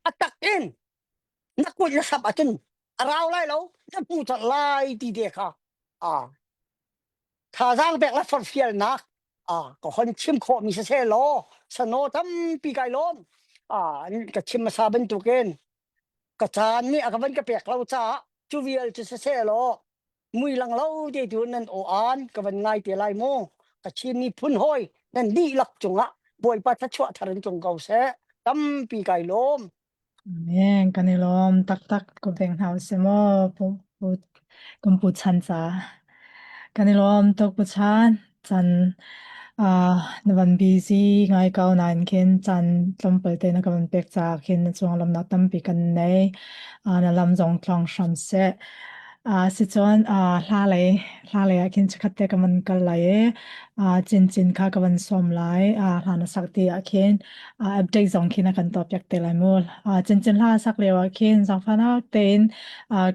a tak in na kut na sap ahcun a rau lai lo na hmu colh lai ti te kha a thazaang pek le forhfialnak a ka hon chim khawhmi siseh law sano tampi kai lawm a ka chim hmasa bantukin ka caan nih a ka van ka pek lo caah cu vial cu siseh law mui lang lo te tu nan aw an ka van ngai te lai mu ka Chin miphun hawi nan dihlak cungah Bawipa thluachuah thar in tlung ko seh tampi kai lawm. Amen. Kan i lawm taktak ko veng hna usih maw pu pu kan pu chan ca. Kan i lawm tuk pu chan. Chan na van busy ngai ko nain khin chan tlawmpal te na ka van pek caah khin na cung lawmnak tampi kan nei. Na lam zong tluang hram seh. Sicun hla lei hla lei ah khin chikkhat te ka van kal lai i cincin kha ka van sawm lai. Hla na sak ti ah khin update zong khi na kan tuahpiak te lai mu. Cincin hla sak lio ah khin zaangfahnak tein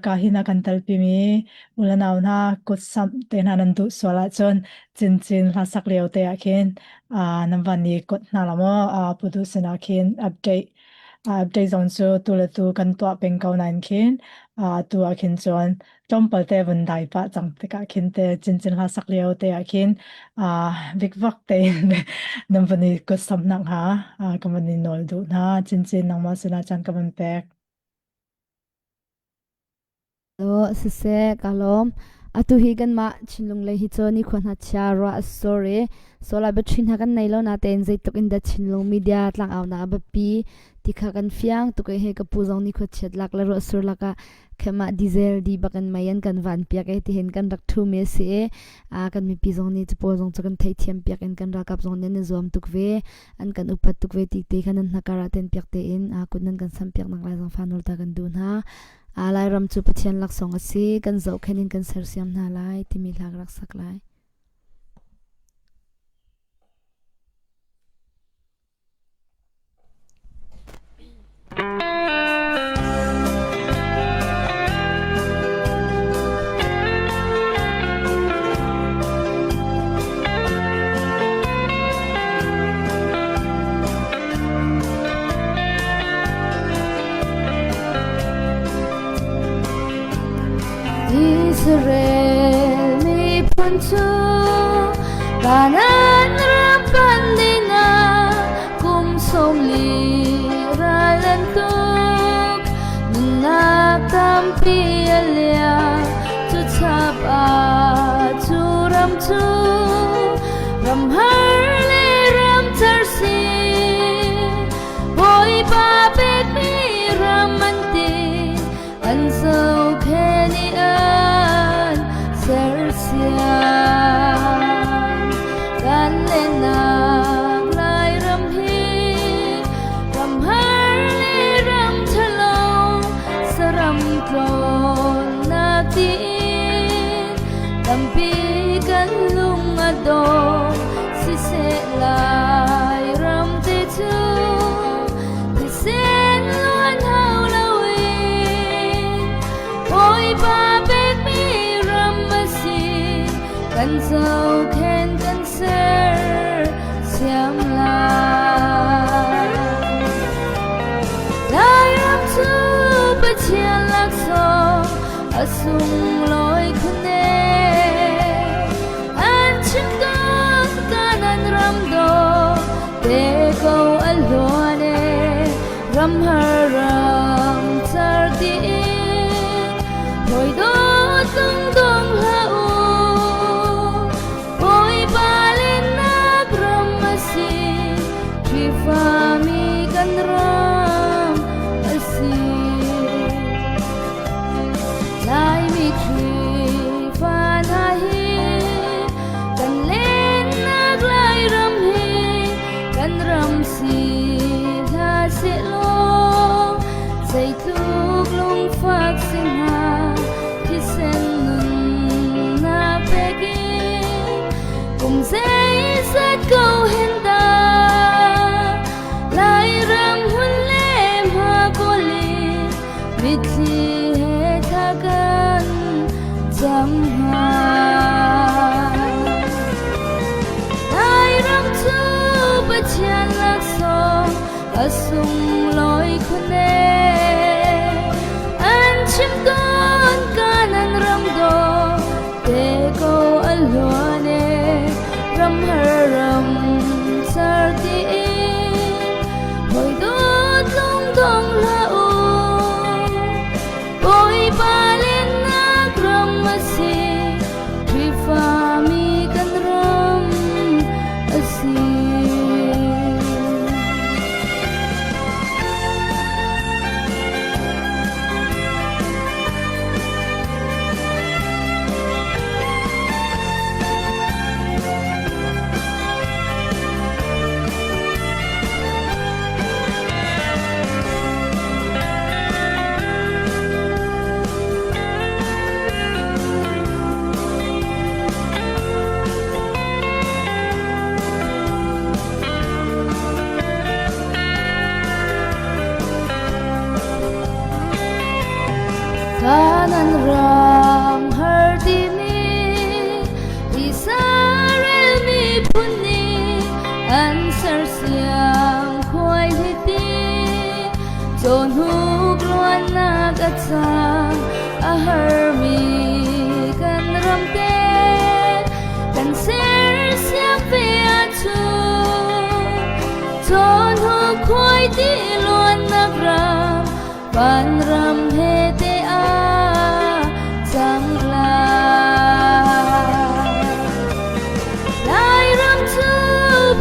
ka hi na kan telpimi u le nau hna kut samh te hna nan duh sual ahcun cincin hla sak lio te ah khin nan van i kut hna la maw pu duh sinah khin update update zong cu tu le tu kan tuah peng ko nain khin tu ah khin cun tlawmpal te vun dai pah cang tikah khin te cincin hla sak lio te ah khin vikvak tein nan van i kut samh nak hnga ka van i nawl duh hna cincin nangmah sinah caan ka van pek. Aw siseh ka lawm. Atu hi kanmah Chinlung lei hi cu nikhua hna chia ruah a sur i solar battery hna kan nei lo natein zeitluk in dah Chinlung media tlangaunak a biapi ti kha kan fiang tuk i hei ka pu zong nikhua chiat lak le ruah sur lakah khemah diesel di bak in mei an kan van piak i tihin kan rak ṭhumi a si i kan mipi zong nih capawl zong cu kan theihthiam piak in kan ralkap zong nih an i zuam tuk ve an kan upat tuk ve ti te kha nan hnakar ah ten piak tein kut nan kan sam piak nak lai zong fa nawl ta kan duh hna. Lairam cu Pathian laksawng a si, kan zohkhenh in kan sersiam hna lai timi hla ka rak sak lai. Israel miphun cu Kanaan ram pan dingah kum 40 ral an tuk. Nunnak tampi a liam cu chap ah cu ram cu ram har le ram car si. Bawipa pekmi ram an ti an zohkhenh i an sersiam. Kan lennak Lairam hi ram har le ram ṭhalo. Tampi kan lung a dong siseh Lairam te cu thisen luan hau loin Bawipa pekmi ram a si kan zohkhen kan ser siam lai. Lairam cu Pathian laksawng a sunglawi khun ee. An chim tawn kanan ram dawh te ko a hluan ee. Ram har ram car tiin hawi dawt lung dong hlah u. Bawipa lennak ram a si, Khrihfami kan ram a si. Laimi Khrihfa hna hi kan lennak Lairam hi kan ram si hlah sehlaw zeitluk lungfak si hnga thisen nunnak pek in kum zeizat ko hen dah Lairam hun le hma kawl in mitthli he thla kan cam hnga. Lairam cu Pathian laksawng a sunglawi khun ee. An chim tawn kanan ram dawh te ko a hluan ee. Ram har ram car tiin hawi dawt lung dong hlah u. Bawipa lennak ram a si, Khrihfami kan ram a si. Kanan ram har timi Israel miphun nih an sersiam khuai hiti Cawhnuk luannak a cang a harmi kan ram te kan sersiam ve ahcun Cawhnuk khuai ti luannak ram vanram he te a cang lai. Lairam cu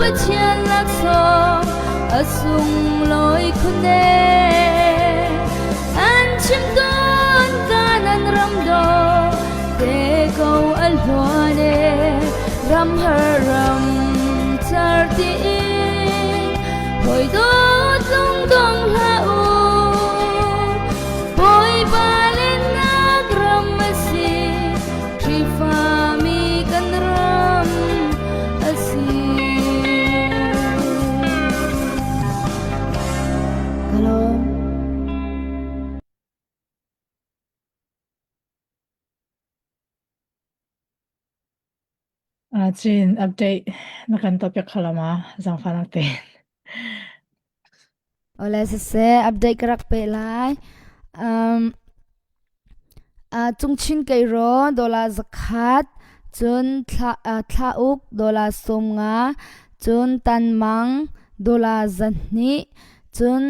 Pathian laksawng a sunglawi khun ee. An chim tawn kanan ram dawh te ko a hluan ee. Ram har ram car tiin hawi dawt lung dong hlah u. Bawipa lennak ram a si, Khrihfami kan ram a si. Hello. Chin update na kan topic khalama zangfanak te. Ole siseh update ka rak pe lai. Um, cungchin keiraw dollar zakhat, cun thla, thlauk dollar 50, cun tanmang dollar 200, cun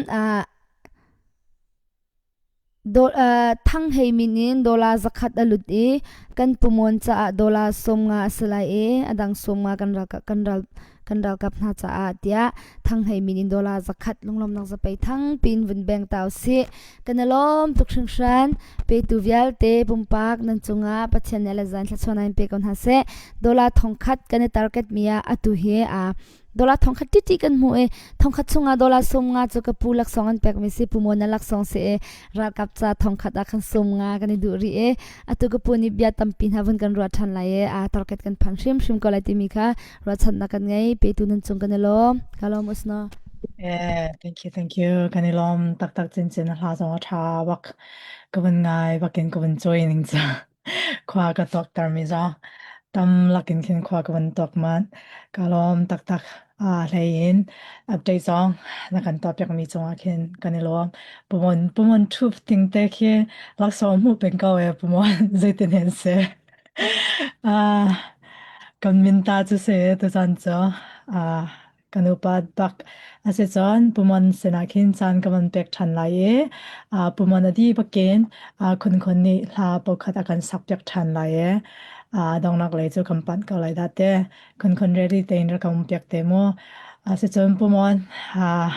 Thang Hei min in dollar 100 a lut i kan pumon caah dollar 50 a si lai i a dang 50 kan ralkap kan ral kan ralkap hna caah tiah Thang Hei min in dollar 100 lunglawmnak zapei thang pin vun beng ta usih. Kan i lawm tuk hringhran. Petu vialte pumpak nan cungah Pathian nih le zan thluachuah in pe ko hna seh. Dollar 1000 kan i target mi ah atu hi a. Dollar thongkhat titi kan hmu i thongkhat chungah dollar 50 cu ka pu laksawng an pekmi si pu Mon na laksawng si i ralkap ca thongkhat ah khan 50 kan i duh rih i atu ka pu nih bia tampi hna vun kan ruah ṭhan lai i a target kan phan hrimhrim ko lai timi kha ruahchannak kan ngei petu nan cung kan i lawm ka lawm usno Yeah, thank you, thank you. Kan i lawm taktak chinchin hla zong a ṭha bak. Ka vun ngai bakin ka vun cawi ning ca. Khua ka tuakter mi zong tam lakin khin khua ka vun tuak manh. Ka lawm taktak. A hlei in update zong na kan tuahpiak mi cungah khin kan i lawm. Pumon pumon thup ting te khi laksawng hmuh peng ko e pumon zeitin hen si. Ah, kan min ta cu si tuzan cu. Ah, kan upat bak. Asicun pumon sinah khin caan ka van pek ṭhan lai i uh, pumon a dih bakin uh, khunkhun nih hla pakhat a kan sak piak ṭhan lai i uh, dongnak lei cu kan panh ko lai dah te. Khunkhun ready tein rak ka um piak te mu. Asicun pumon uh,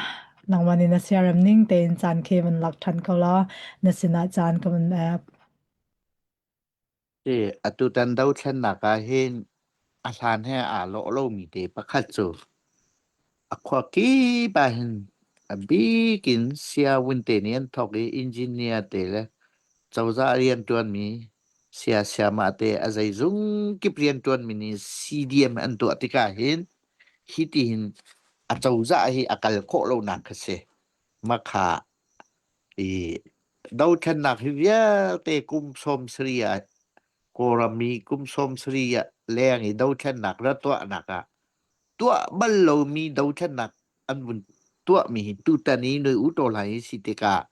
nangmah nih na siarem ning tein caan khi van lak ṭhan ko law na sinah caan ka van uh, Hi atutan dothlennak ah hin a hlan he aa lawh lomi te pakhat cu a khua kip ah hin a bik in sianginn te nih an thawk i engineer te le cozah rianṭuanmi saya sayamah te a zeizung kip rianṭuanmi nih CDM an tuah tikah hin hitihin a cozah hi a kal khawh lonak kha si. Makha I dothlennak hi vialte kum 70 ah Kawlram i kum 70 ah leng i dothlennak ra tuahnak ah tuah bal lomi dothlennak an vun tuahmi hi tutan i Noi U Taw Hlaing hi si tikah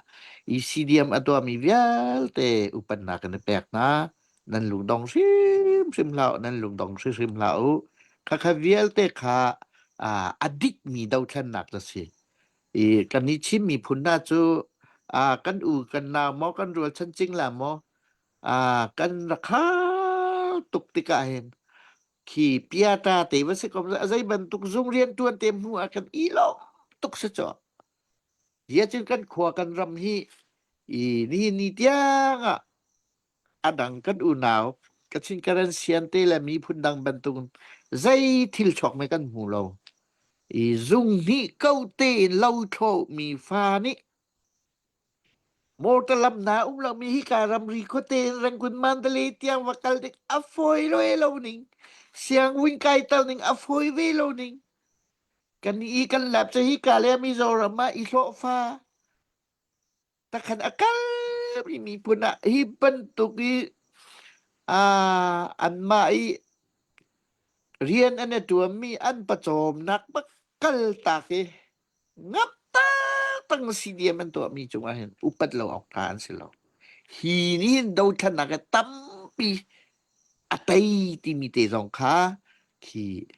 i CDM a tuahmi vialte upatnak kan i pek hna. Nan lungdong hrimhrim hlah u, nan lungdong hrimhrim hlah u. Khakha vialte kha a dikmi dothlennak a si. I kan i Chin miphun hna cu ah kan u kan nau maw kan rualchan cingla maw ah kan rak har tuk tikah hin khi piata te va si ko a zei bantuk zung riantuan te hmu ah kan i lawm tuk si cu. Hi cun kan khua kan ram hi i nihin ni tiang ah a dang kan unau Kachin Karen Sian te le miphun dang bantuk zei thil chuak me kan hmu lo. I zung hnih ko tein lo thlo mi fa nih motor lam na um lo mi hi ka ramri khuate in Rangoon Mandalay tiang va kal ding a fawi lo lo ning siang wing kai tal ning a fawi ve lo ning kan i kan lap che hi ka le Mizoram ah i hlawhfa takhan a kal mi miphun ah hi bantuk i anmah i rian an i ṭuanmi an pawcawmnak bak kal tak i ngap tang CDM an tuahmi cungah hin upat lo awk ṭha an si lo. Hi nih hin dothlennak hi tampi a tei timi te zong kha khi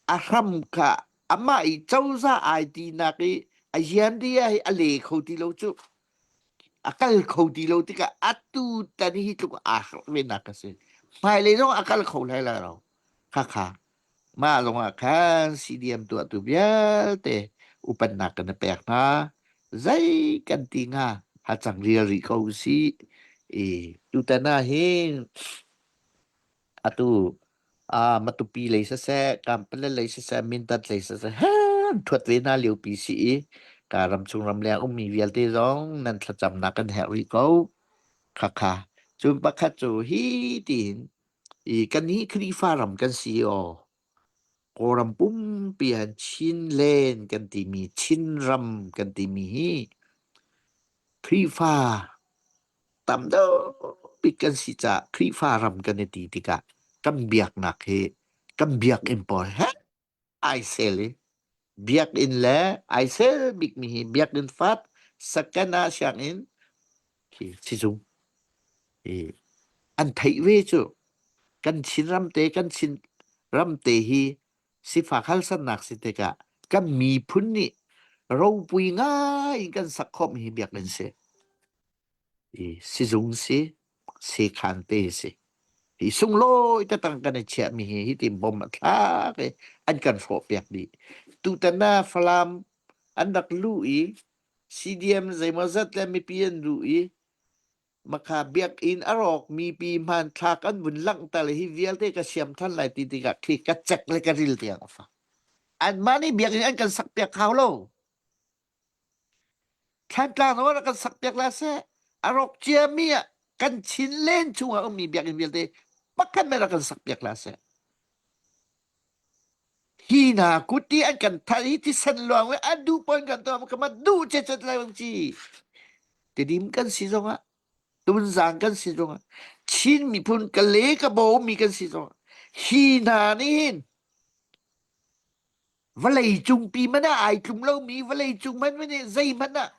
a hram kha amah i cozah ai tinak i a rianria hi a le kho ti lo cu a kal kho ti lo tikah atu tan hi tluk aa hrelh ve nak a si hmailei zong a kal kho lai lo khakha mah zong ah khan CDM tuahtu vialte upatnak kan i pek hna zei kan ti hnga hacang rial rih ko usih i tutan ah hin Atu ah Matupi lei siseh, Kampala lei siseh, Mindat lei siseh, han ṭhuat ve hna liopi si i ka ramchung ramleng ummi vialte zong nan thlacamnak kan herh rih ko. Khakha. Cun pakhat cu hi tiin i kan hi Khrihfa ram kan si aw. Kawlram pumpi han Chinland kan timi Chinram kan timi hi Khrihfa tam deuh bik kan si caah Khrihfa ram kan i ti tikah kan biaknak hi kan biakinn pawl he ai sel i biakinn le ai sel bikmi hi biakinn fat second ah sianginn khi sizung hi an theih ve cu kan Chinram te kan Chin ram te hi sifak halsannak si tikah kan miphun nih ropui ngai in kan sak khawhmi hi biakinn si. I sizung si, sekhan te si. Hi sunglawi tatang kan i chiahmi hi hitin bom a thlak i an kan hrawhpiak dih. Tutan ah Falam an rak luh i CDM zeimawzat le mipi an luh i Makha biakinn a rawkmi pi hmanthlak an vun langhter i hi vialte ka siam than lai ti tikah khi ka cek le ka ril tiang a fak. Anmah nih biakinn an kan sakpiak hau lo. Thlantlang zong rak kan sakpiak la seh. A rawk ciami ah kan Chin len chungah ummi biakinn vialte pakhat men rak kan sakpiak la seh. Hi hna kut i an kan thal hi thisen luang le an duh pon kan tuah ka ma duh che chet lai bang ci. Tidim kan si zongah Tunzang kan si zongah Chin miphun ka le ka bo mi kan si zongah hi hna nih hin vawlei cungpi man ah ai tlum lomi vawlei cung man nih zeihmanh ah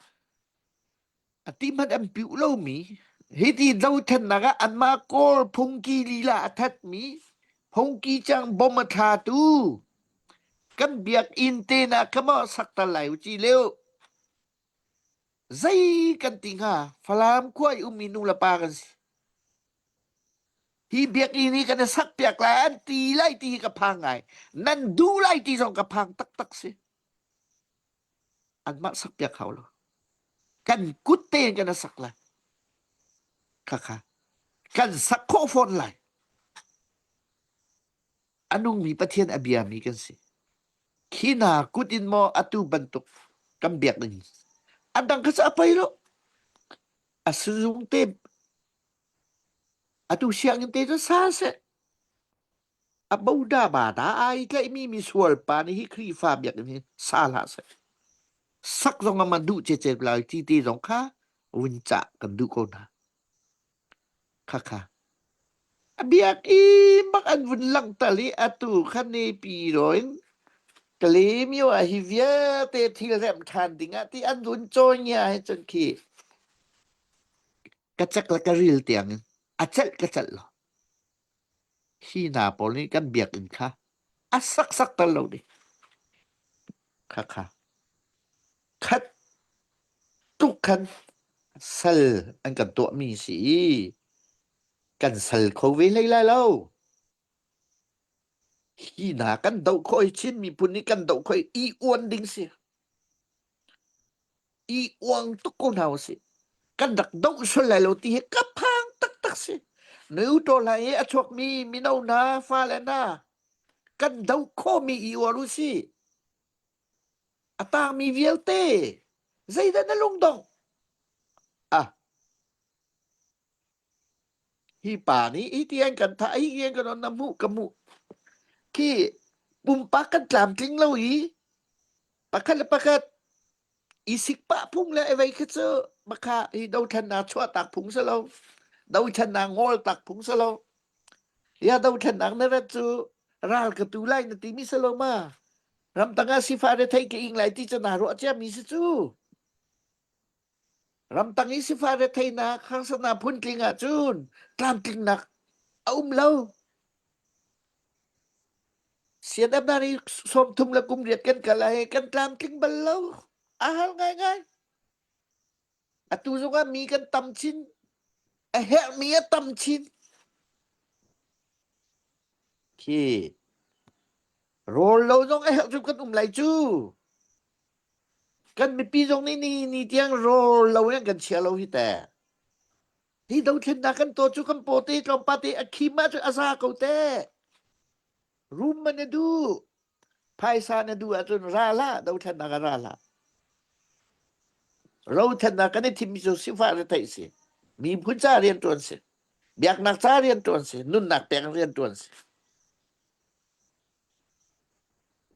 a ti hmanh an piuh lomi hiti dothlennak ah anmah Kawl phungki lila a thatmi phungki cang bom a thlatu kan biakinn te na kha maw sak tal lai u ci leu Zei kan ti hnga? Falam khua i ummi nu le pa kan si. Hi biakinn hi kan i sakpiak lai an ti lai ti hi ka phang ngai. Nan duh lai ti zong ka phang taktak si. Anmah sakpiak hau lo. Kan kut tein kan i sak lai. Khakha. Kan sak khawh fawn lai. A nungmi Pathian a biami kan si. Khi hna kut in maw atu bantuk kan biak ding. A dang kha cu a poi lo. A sizung te atu sianginn te cu sa seh. A boda ba da ai tlaihmi misual pa nih hi Khrihfa biakinn hi sa hlah seh. Sak zong a man duh cecet lai ti te zong kha vun cah kan duh ko hna. Khakha. A biakinn bak an vun langhter i atu kha Naypyidaw in Kalaymyo ah hi vialte thil remh ṭhan dingah ti an vun cawi ah hin cun khi ka cek le ka ril tiang in a celh ka celh lo. Hi hna pawl nih kan biakinn kha a saksak tal lo ding. Khakha. Khat tuk khan sal an kan tuahmi si i kan sal kho ve hlei lai lo. Hi hna kan doh khawh i Chin miphun nih kan doh khawh i i uan ding si. I uang tuk ko hna usih. Kan rak doh sual lai lo ti hi ka phang taktak si. Neuto lai i a chuakmi mino hna fale hna kan doh khawhmi i uar usih. A tangmi vialte zeidah na lungdongh? Ah, hi pa nih hi tiang kan thah hi tiang kan on na hmuh ka hmuh khi pumpak kan tlamtling lo i pakhat le pakhat i sikpah phung le evei khi cu makha hi dothlennak chuah tak phung si lo dothlennak ngol tak phung si lo ya dothlennak na rat cu ral ka tu lai na timi si lo ma ramtang ah sifah rethei ka ing lai ti cu naa ruah cia mi si cu Ramtang i sifah retheihnak harsatnak phuntling ahcun tlamtlingnak a um lo. CNF hna nih 30 le kum riat kan kal ah kan tlamtling bal lo. A har ngaingai. Atu zongah mi kan tam chin. A herhmi a tam chin. Khi rawl lo zong a herh cu kan um lai cu. Kan mipi zong nih ni ni tiang rawl lo in kan chia lo hi teh. Hi dothlennak kan tuah cu kan paw te tlawmpal te a khim ahcun a za ko teh. Rum man na duh. Phaisa na duh ahcun ra hlah dothlennak ah ra hlah. Rothennak kan i thimmi cu sifah retheih si. Miphun ca rianṭuan si. Biaknak ca rianṭuan si. Nunnak pek rianṭuan si.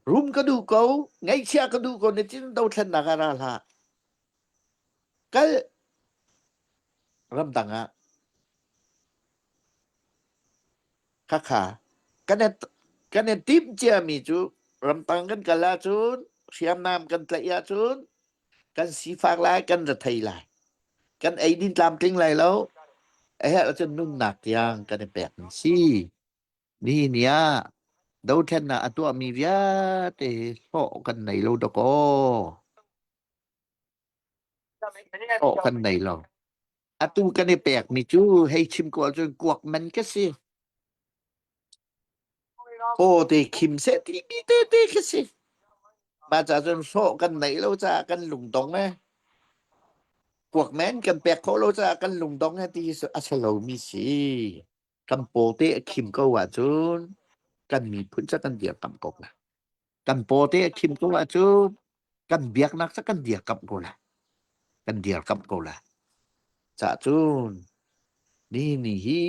Rum ka duh ko, ngaihchia ka duh ko na tin dothlennak ah ra hlah. Kal ramdang ah khakha kan i kan i timh ciami cu ramtang kan kal ahcun hriamnam kan tlaih ahcun kan sifak lai kan rethei lai kan eidin tlamtling lai lo a herh ahcun nunnak tiang kan i pek mi si. Nihin ni ah dothlennak a tuahmi vialte hi hlawh kan nei lo dakaw. Hlawh kan nei lo. Atu kan i pekmi cu hei chim ko ahcun kuak man ka si. Paw te khim seh timi te te khi si. Mah ca cun hlawh kan neih lo caah kan lungdong eh. Kuak men kan pek khawh lo caah kan lungdong eh ti hi a si lomi si. Kan paw te a khim ko ahcun kan miphun cu kan dirkamh ko lai. Kan paw te a khim ko ahcun kan biaknak cu kan dirkamh ko lai. Kan dirkamh ko lai. Cah cun ni ni hi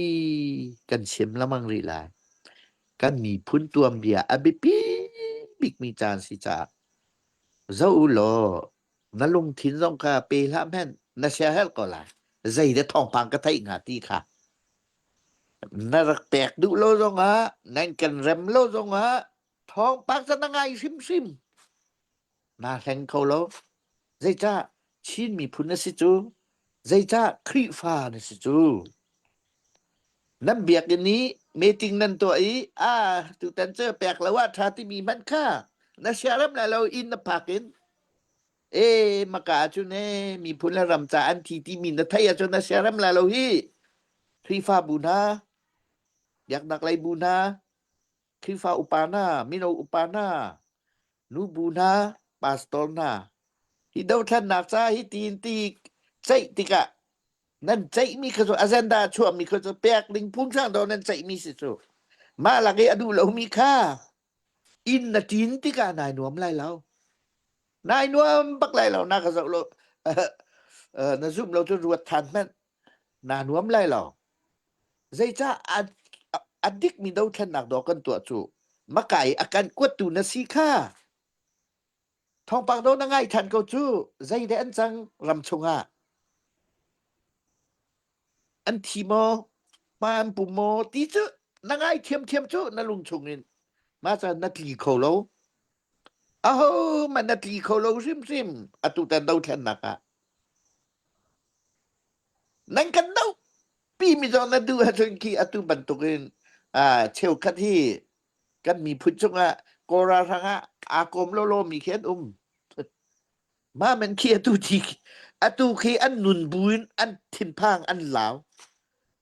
kan chim lamang rih lai. Kan miphun tuanbia a biapi bikmi caan si caah zoh u law na lungthin zong kha pe hlah hmanh na siaherh ko lai. Zei dah thawngpang ka theih hnga ti kha. Na rak pek duh lo zongah, nan kan rem lo zongah thawngpang cu na ngai hrimhrim. Naa hleng kho lo. Zeicah Chin miphun na si cu? Zeicah Khrihfa na si cu? Nan biakinn i meeting nan tuah i a tutan cu pek lo ah ṭha timi hmanh kha na siarem lai lo inn na phak in e maka cu ne miphun le ram ca an thi timi na theih ahcun na siarem lai lo hi Khrihfabu hna biaknak lei bu hna Khrihfa upa hna mino upa hna nubu hna pastor hna hi dothlennak ca hi tiin ti ceih tikah nan ceihmi kha cu agenda chuahmi kha cu pek ding phunghrang do nan ceihmi si cu mah lak i a duh lomi kha inn na ṭin tikah nai nuam lai lo nai nuam bak lai lo na ka zoh lo na zumh lo cu ruat than hmanh na nuam lai lo zeicah a dikmi dothlennak dawh kan tuah cu makai a kan kuattu na si kha Thawngpang do na ngai than ko cu zei deh an cang ram chungah an thi maw hma an pum maw ti cu na ngai thiamthiam cu na lung chung in mah ca na tli kho lo aho man na tli kho lo hrimhrim atu tan dothlennak ah nan kan do pi mi zong na duh ahcun khi atu bantukin ah cheukhat hi kan miphun cungah Kawl ralhrang ah aa kawm lawlaw mi khi an um. Mah men khi atu thi atu khi an nun buin an thinphang an lau.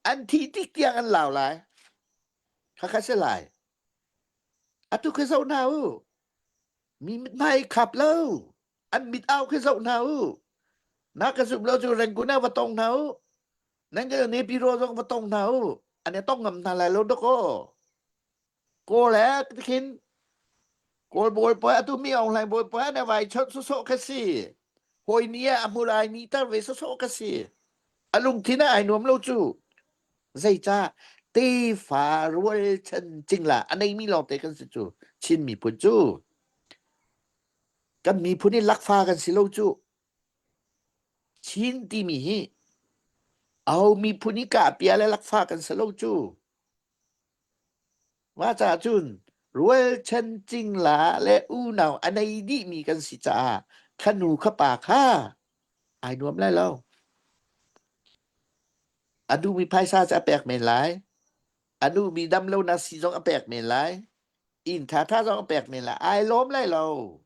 An thi tik tiang an lau lai. Khakha si lai. Atu khi zoh hna u. Mi mithmai khap lo. An mit au khi zoh hna u. Na ka zumh lo cu Rangoon ah va tong hna u. Nan ka Nepiro zong va tong hna u. An i tong ngam hna lai lo dakaw. Kawl he khin Kawl bawi pa atu mi Aung Hlaing bawi pa na vai chawt sawsawh ka si. Hawi ni ah a hmur ai ni tar ve sawsawh ka si. A lungthin ah ai nuam lo cu. Zeicah tefa rualchan cingla a neimi lawngte kan si cu Chin miphun cu. Kan miphun hi lakfa kan si lo cu. Chin timi hi aho miphun hi kahpia le lakfa kan si lo cu. Mah caah cun rualchan cingla le unau a nei dihmi kan si caah kha nu kha pa kha ai nuam lai lo. A duhmi phaisa cu a pek men lai. A duhmi damlonak sii zong a pek men lai. Inn ṭhaṭha zong a pek men lai. Ai lawm lai lo.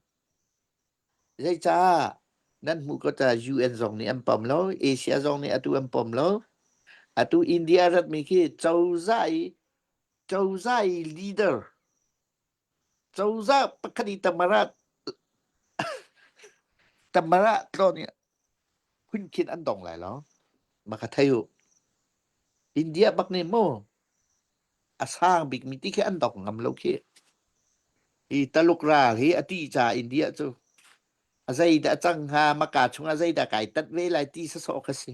Zeicah nan hmuh ko ta UN zong nih an pom lo, Asia zong nih atu an pom lo. Atu India ratmi khi cozah i cozah i leader cozah pakhat i tamara tamara tlawn i phunkhin an dong lai lo. Ma ka thei u. India bak nih mu a sang bikmi ti khi an dong ngam lo khi. Hi Taluk ral hi a ti ca India cu a zeidah a cang hnga maka chungah zeidah kai tat ve lai ti sasawh kha si.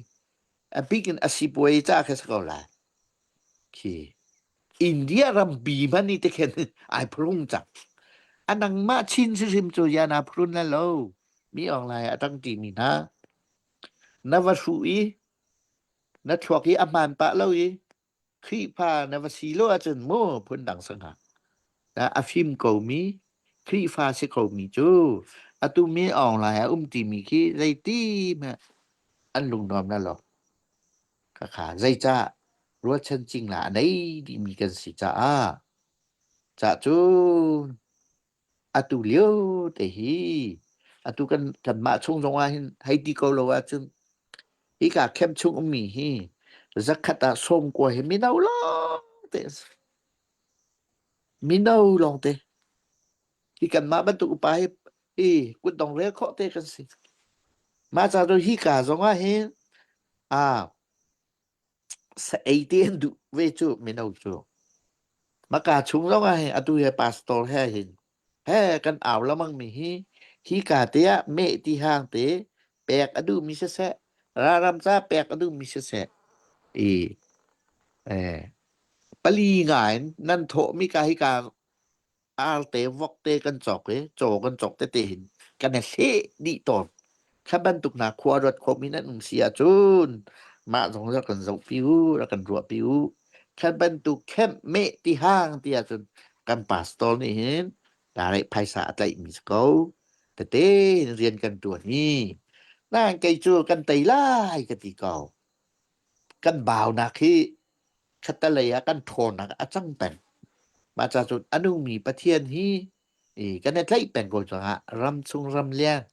A bik in a sipuai ca kha si ko lai. Khi India rampi hmanh nih te khin ai phurung cang. A nangmah Chin hrimhrim cu yana phurun la lo. Mi ong lai a tang ti mi hna. Na va hruh i na thluak i a hmaan pah lo i Khrihfa na va si lo ahcun mu phundang si hnga. A fim komi Khrihfa si komi cu atu mi Aung Lai a um timi khi zeiti hmanh an lungnuam na lo. Khakha zeicah rualchan cingla a nei dihmi kan si caah cah cun atu lio te hi atu kan kanmah chung zong ah hin hei ti ko lo ahcun hika camp chung ummi hi zakhat ah 90 hi mino lawng te an si. Mino lawng te. Hi kanmah bantuk upa hi hi kutdong rel khawh te kan si. Mah ca cu hika zong ah hin a sa ei te an duh ve cu mino cu. Maka chung zong ah hin atu he pastor he hin. He kan au lengmang mi hi hika te ah meh ti hang te pek a duhmi siseh, ralram ca pek a duhmi siseh, i eh, pali nga in nan thawhmi ka hika arte vok te kan cawk i caw kan cawk tete hin kan i hleh dih tawn. Kha bantuk hna khua ruat khomi nan um si ahcun mah zong rak kan zohpi u, rak kan ruahpi u. Kha bantuk kemh meh ti hang ti ahcun kan pastor nih hin darek phaisa a tlaihmi si ko. Tete in rian kan ṭuan i nain kei cu kan tei lai ka ti ko. Kan baunak hi khattelei ah kan ṭhawnnak a cang peng. Mah ca cun a nungmi Pathian hi i kan i tlaih peng ko caah ramchung ramleng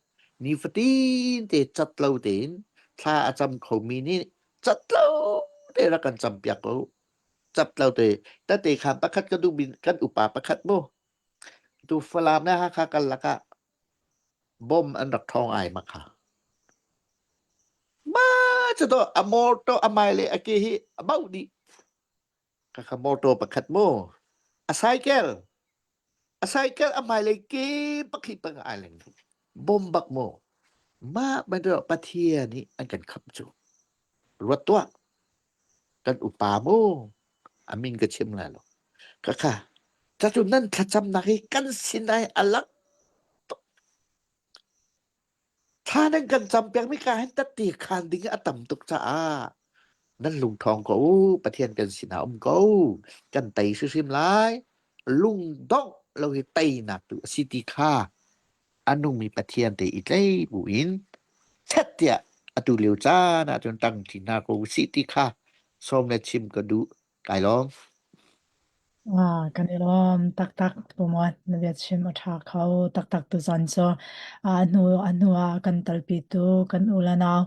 nifatin te cat lo tein thla a cam khomi nih cat lo te rak kan campiak ko. Cat lo te tete khan pakhat ka duhmi kan upa pakhat mu tu Falam le Hakha kal lakah bom an rak ṭhawng ai ma kha. Ma cu to a motor a mai le a ke hi a bauh dih. Kaka motor pakhat mu. A cycle. A cycle a hmailei ke pakhi pang ai leng. Bom bak mu. Mah bantuk Pathian nih an kan kham cu. Ruat tuah. Kan upa mu. A min ka chim lai lo. Kaka. Catu nan thlacamnak hi kan sinai a lang tuk. Thla nan kan campiakmi ka hin tatti khaan ding a tam tuk caah nan lungṭhawng ko u. Pathian kan sinah um ko. Kan tei hrimhrim lai. Lungdongh lo hi teinak tu a si ti kha a nungmi Pathian te i tlei buin chet tiah atu lio caan ahcun ṭang ṭi hna ko usih ti kha sawm le chim ka duh. Kai lawm. Ah, kan i lawm taktak Pumuan na biachim a ṭha kho taktak tuzan cu a hnu ah kan talpitu kan u le nau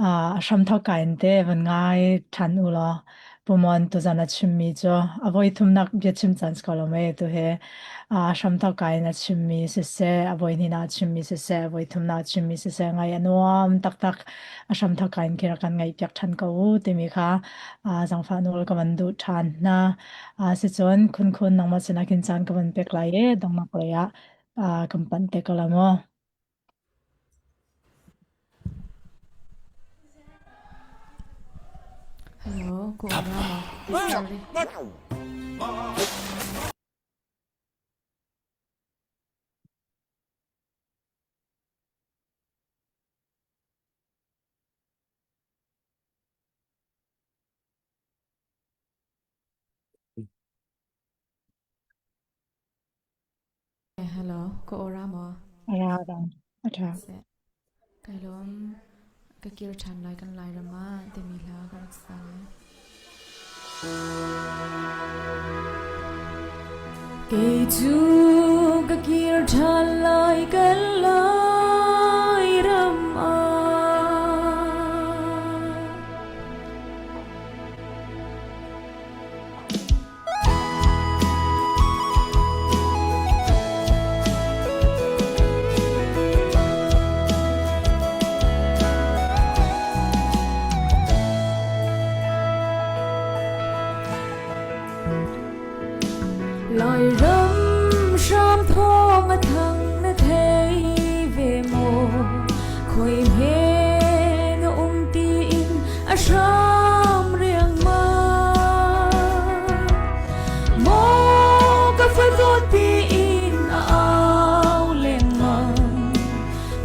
a hramthawk ka in te van ngai ṭhan u law Pumuan tuzan a chimmi cu a voi thumnak biachim caan si ko lo mei tu hi a hramthawk ka in a chimmi siseh a voi hnihnak a chimmi siseh a voi thumnak a chimmi siseh ngai a nuam taktak a hramthawk ka in khi rak kan ngaihpiak ṭhan ko u timi kha zaangfah nawl ka van duh ṭhan hna. Sicun khunkhun nangmah sinah khin caan ka van pek lai i donghnak lei ah kan panh te ko la mu. Hello, ko Rama. Sorry. Hello, ka ora maw? Ra dang. A ṭha. Seh. Kai lawm ka kir ṭhan lai kan Lairam ah timi hla ka rak sa lai. Kei cu ka kir ṭhan lai kan Lairam ah. Lairam hram thawng a thang na thei ve maw? Khoi hme na um tiin a hram riangmang. Maw ka fadawt tiin a au lengmang.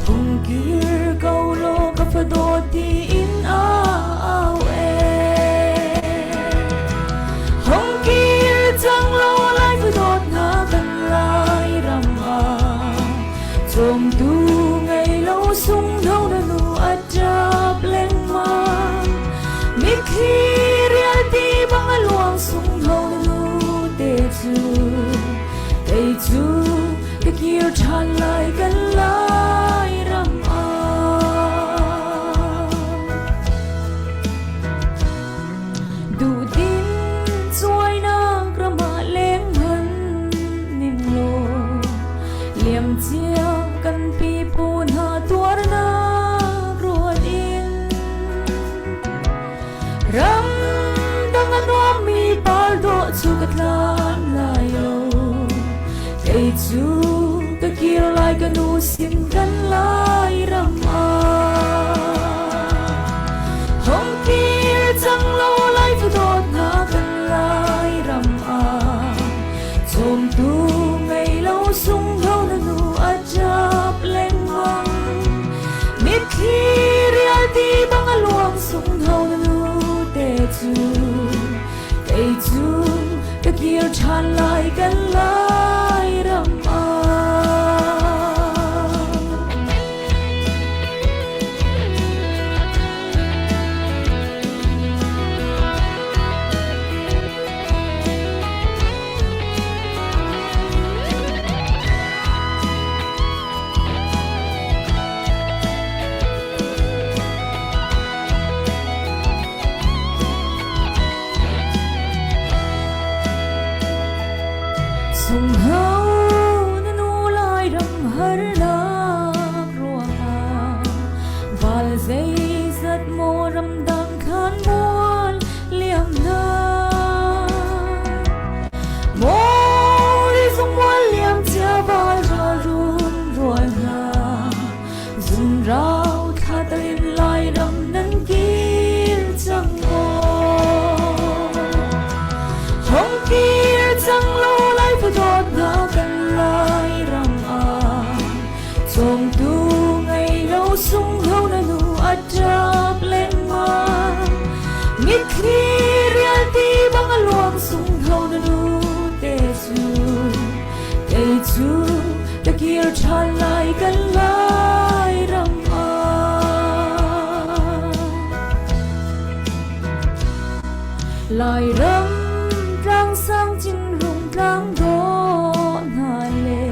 Hung kir ko law ka fadawt tiin a au ee. Hung kir cang law lai fadawt hna kan lai ram ah. Cawmtu ngei lo sungtho na nu a ṭap lengmang. Mitthli rialti bang a luang sungtho na nu te cu. Kei cu ka kir ṭhan lai kan lai ram ah. Duhdin cuainak ram ah leng han ning law liam cia kan pipu hna tuarnak ruat in ram dang a nuammi par dawh cu ka tlan lai lo kei cu. lai ka nu sin kan lai ram ah. Hong kir cang lo lai phu dawt na kan lai ram ah. Cawmtu ngei lo sung ho na nu a ṭap lengmang. Mitthli rialti bang a luang sung ho na nu te cu. Kei cu ka kir ṭhan lai kan lai ram ah. Sungho na nu Lairam harnak ruangah val zeizat maw ramdang khan mual liam na Maw rizung mual liam cia val ral run rual hna Zunrau thla in Lairam nan kir cang maw? Hong kir cang lo lai phu dawtnak kan Lairam ah Cawmtu ngei lo sungho na nu a ṭap lengmang Mitthli rialti bang a luang sungho na nu te cu Kei cu ka kir ṭhan lai kan lai ram ah. Lairam tlangsang cinrung tlang dawh hna le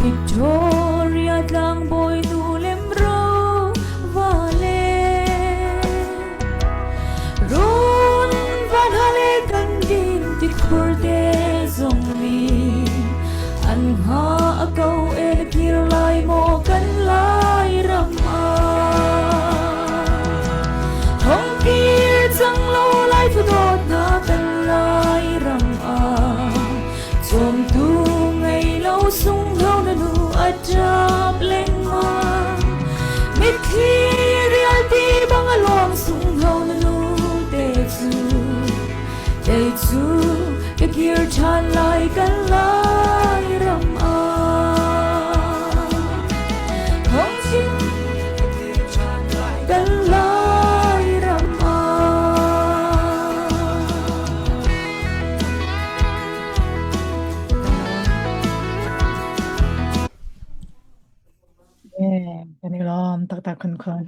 Victoria tlangbawi nu lemro va le Run van hale kan din ti khur te zong mi an ha a ko e kir lai maw kan lai ram ah hong kir cang lo lai phu dawt na kan lai ram ah cawmtu ngei lo sung ho na nu a ṭap lengmang mitthli rialti bang a luang sung ho na nu te cu kei cu ka kir ṭhan lai kan lai ram ah hong chin ka kir ṭhan lai kan lai ram ah. Kan i lawm taktak khunkhun.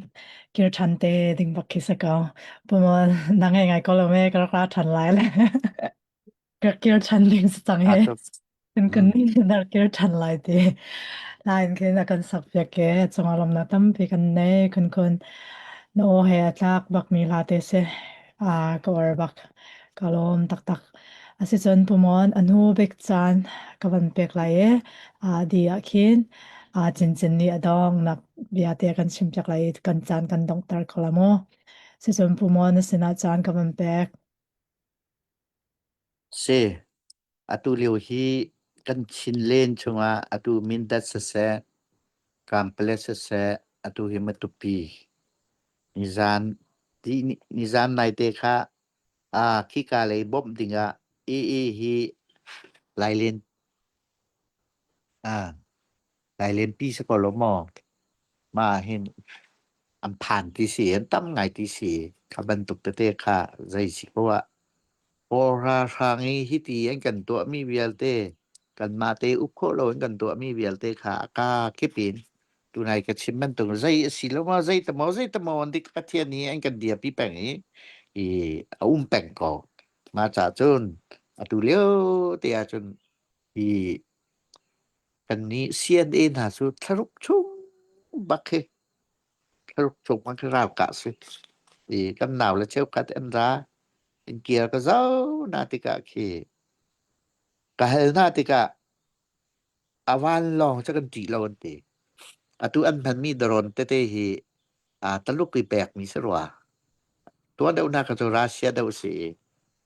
Kir ṭhan te ding bak khi si ko. Pumon na ngei ngai ko lo me ka rak ra ṭhan lai le. Ka kir ṭhan ding si cang hi. Kan kan nih na kir ṭhan lai ti. Lain khin a kan sak piak ke cungah lawmnak tampi kan nei khunkhun. Na aw he a tlak bak mi hla te si. Ah ka uar bak. Ka lawm taktak. Asicun Pumon a hnu bik caan ka van pek lai i aa di ah khin aa Cincin nih a dongnak bia te kan chimpiak lai i kan caan kan donghter kho la maw? Sicun Pumon na sinah caan ka van pek. Si, atu lio hi kan Chinlen chungah atu Mindat siseh, Kampale siseh, atu hi Matupi nizan ti nizan naite kha Ah, khika lei bawmh dingah AA hi Lailen ah Lailenpi si ko lo maw? Mah hin an phan ti si, an tam ngai ti si. Kha bantuk tete kha zei si ko ah Kawl ralhrang i hiti an kan tuahmi vialte kanmah te uk khawh lo in kan tuahmi vialte kha a ka kip in tunai ka chim bantuk zei a si lo maw zei te maw zei te maw an ti Pathian nih an kan dirpi peng i i a um peng ko mah ca cun atu lio te ah cun hi kan nih CNA hna cu thlaruk chung bak hi thlaruk chung bak hi ralkah si i kan nau le cheukhat an ra in kir ka zo na tikah khi ka hal hna tikah A vanlawng cu kan ṭih lo an ti. Atu an hmanmi drone tete hi aa Taluk i pekmi si rua. Tuan deuh hna kha cu Russia deuh si i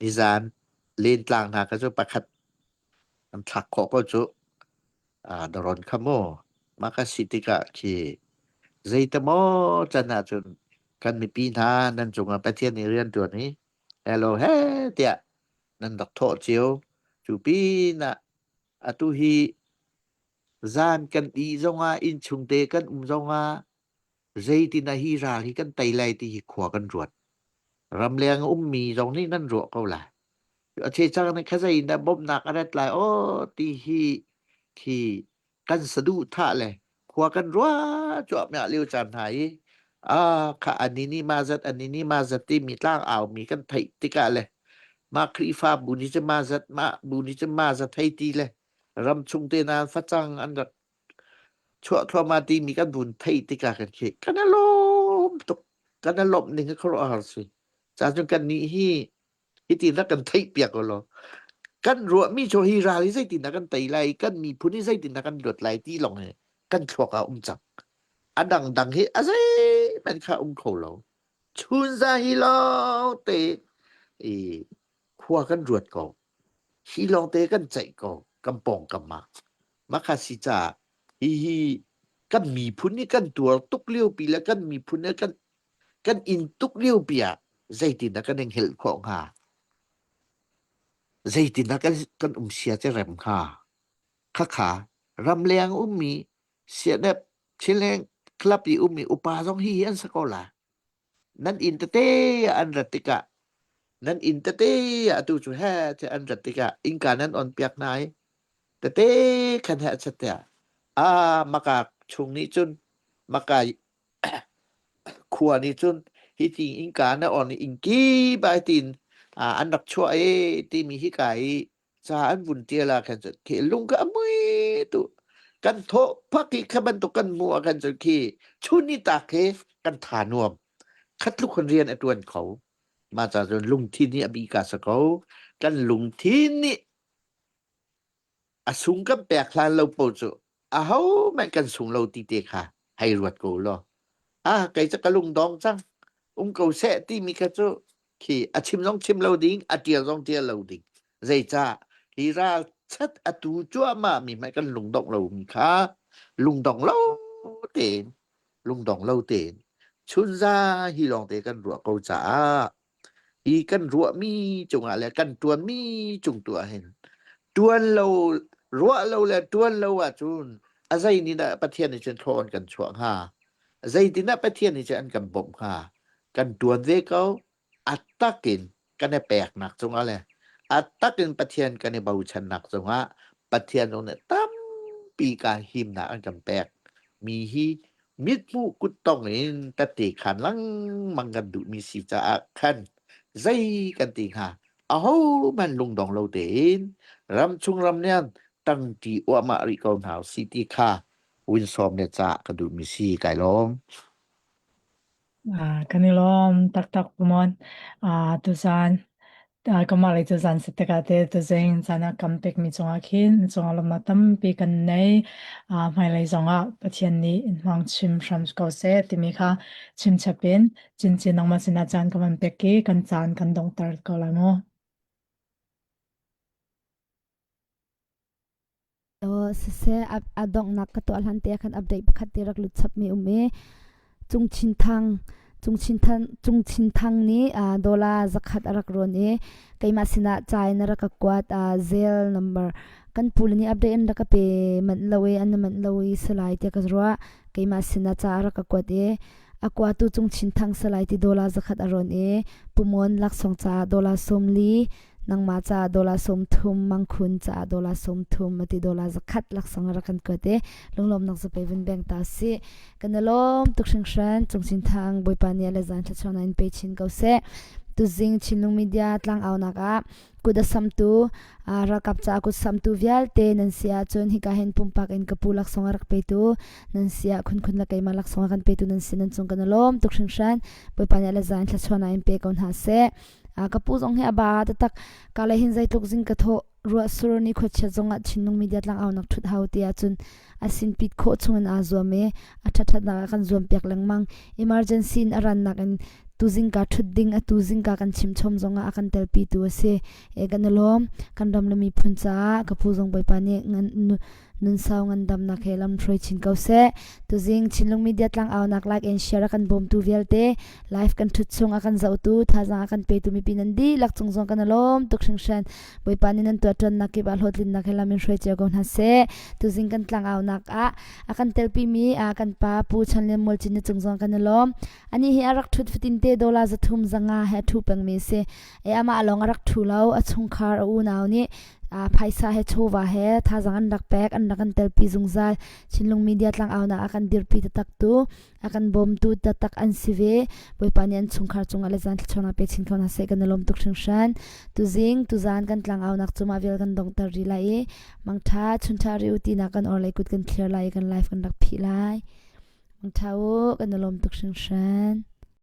nizan lentlang hna kha cu pakhat an thlak khawh ko cu. Daron kha mu mah ka si tikah khi zeite maw can ahcun kan mipi hna nan cungah Pathian nih rian ṭuan hi hello he tiah nan rak thawh cio. Cu pinah atu hi zan kan ih zongah innchung te kan um zongah zeitin ah hi ral hi kan tei lai ti hi khua kan ruat. Ramleng a ummi zong nih nan ruah ko lai. A checang nih khazei in dah bawmhnak a rat lai aw ti hi khi kan saduhthah le khua kan ruah cuahmah lio caan hna i ah kha ani ni ma zat ani ni ma zat timi tlang au mi kan theih tikah le mah Khrihfabu nih cun ma zat mah bu nih cun ma zat hei ti le ram chung te na facang an rak chuah thluahmah timi kan vun theih tikah kan khi kan i lawm tuk kan i lawmh ning hi khuaruahhar si ca cun kan nih hi hiti rak kan theih piak law kan ruahmi cu hi ral hi zeitin dah kan tei lai kan miphun hi zeitin dah kan luat lai ti lawng hi kan thluak ah um cang a dangdang hi a zeihmanh kha um kho lo chunza hi lawng te i khua kan ruat ko hi lawng te kan ceih ko kan pawngkam ah makha si caah hihi kan miphun nih kan tuar tuk lio pi le kan miphun nih kan kan in tuk lio pi ah zeitindah kan in helh khawh hnga? Zeitindah kan kan um sia ce rem hnga? Khakha ramleng ummi sianep Chinleng club i ummi upa zong hi hi an sa ko la. Nan inn tete an rat tikah nan inn tete atu cu he te an rat tikah innka nan on piak hna i tete khan he chat tiah a maka chung nih cun maka khua nih cun hi ti innka na on i innki bai tin an rak chuah e timi hika i ca an vun tial ah khan cun khi lung ka mui tu kan thawh phak i kha bantuk kan hmuh ah khan cun khi chun ni tak khi kan tha nuam khat tluk khan rian a tuan kho ma ca cun lungthin nih a bi ka sa ko kan lungthin nih a sung kan pek hlan lo po cu aho meh kan sung lo ti te kha hei ruat ko law ah kei cu ka lung dong cang um ko seh timi kha cu khi a chim zong chim lo ding a tial zong tial lo ding zeicah hi ral chat atu cuahmah mi hmai kan lungdongh lo mi kha lungdong lo tein lungdong lo tein chunza hi lawng te kan ruah ko caah hi kan ruahmi cungah le kan ṭuanmi cung tu ah hin ṭuan lo ruah lo le ṭuan lo ahcun a zei nih dah Pathian nih cun thlaw an kan chuah hnga? Zeitin dah Pathian nih cun an kan bawmh hnga? Kan ṭuan ve ko a takin kan i peknak cungah le a takin Pathian kan i bochannak cungah Pathian zong nih tampi ka himnak an kan pek mi hi mithmuh kuttong in tette khan lengmang kan duhmi si caah khan zei kan ti hnga ahohmanh lungdong lo tein ramchung ramlian tangṭi uahmah rih ko hna usih ti kha winsawm le cah ka duhmi si kai lawm. Kan i lawm taktak Pumon. Tuzaan kanmah lei tuzaan si tikah te tuzing caan ah kam pekmi cungah khin cungah lawmnak tampi kan nei. Hmailei zongah Pathian nih in hmang chim hram ko seh timi kha chimchap in cincin nangmah sinah caan ka van pek i kan caan kan donghter ko lai mu. Siseh a donghnak ka tuah hlan te ah khan update pakhat te rak lut chapmi um i Cung Chin Thang Cung Chin Thang Cung Chin Thang nih dollar zakhat a rak rawn i keimah sinah ca in a rak ka kuat Zelle number kan pu le nih update an rak ka pe manh lo i an manh lo i salai tiah ka ruah keimah sinah ca a rak ka kuat i a kuatu Cung Chin Thang salai ti dollar zakhat a rawn i Pumon laksawng caah dollar 40 nangmah caah dollar 30 mangkhun caah dollar 30 ati dollar zakhat laksawng rak kan kuat i lunglawmnak zapei vun beng ta si kan i lawm tuk hringhran cungchin thang bawipa nih le zan thlachuan in pe chin ko seh tuzing chinlung media tlangaunak ah kut a samtu ralkap caah kut samtu vialte nan si ahcun hika hin pumpak in ka pu laksawng a rak petu nan si ah khunkhun le keimah laksawng a kan petu nan si nan cung kan i lawm tuk hringhran bawipa nih le zan thlachuan in pe ko hna seh ka pu zong hi a ba taktak ka le hin zeitluk zing ka thawh ruah sur ni khuachiat zongah Chinlung media tlang aunak thut hau ti ahcun a sin pit khawh chungin aa zuam i a ṭhatṭhatnak ah kan zuam piak lengmang emergency in a rannak in tuzingka ṭhut ding atu zingka kan chim chom zongah a kan telpi tu a si e kan i lawm kan ram le miphun caah ka pu zong bawipa nih ngan. Nunsau ngandamnak he lam hruai chin ko seh. Tuzing Chinlung Media tlangaunak like and share a kan bawmtu vialte, live kan ṭhut chung a kan zohtu, thazaang a kan petu mipi nan dihlak cung zong kan i lawm tuk hringhran. Bawipa nih nan tuahṭuannak kip ah hlawhtlinnak he lam in hruai cio ko hna seh. Tuzing kan tlangaunak ah a kan telpimi a kan pa Pu Chan Lian Mual Cin na cung zong kan i lawm. Anih hi a rak ṭhut fatin te dollar 300 zanga he a ṭhu pengmi a si. E amah lawng a rak ṭhu lo, a chungkhar a unau nih phaisa he chawva he thazaang an rak pek, an rak kan telpi zungzal. Chinlung Media tlangaunak a kan dirpi taktak tu, a kan bawmtu taktak an si ve. Bawipa nih an chungkhar cungah le zan thluachuahnak pe chin ko hna seh kan i lawm tuk hringhran. Tuzing, tuzan kan tlangaunak cu mah vial kan donghter rih lai i mangṭha, chunṭha ri u tinak kan or lei kut kan thlir lai i kan live kan rak phih lai. Mangṭha u, kan i lawm tuk hringhran.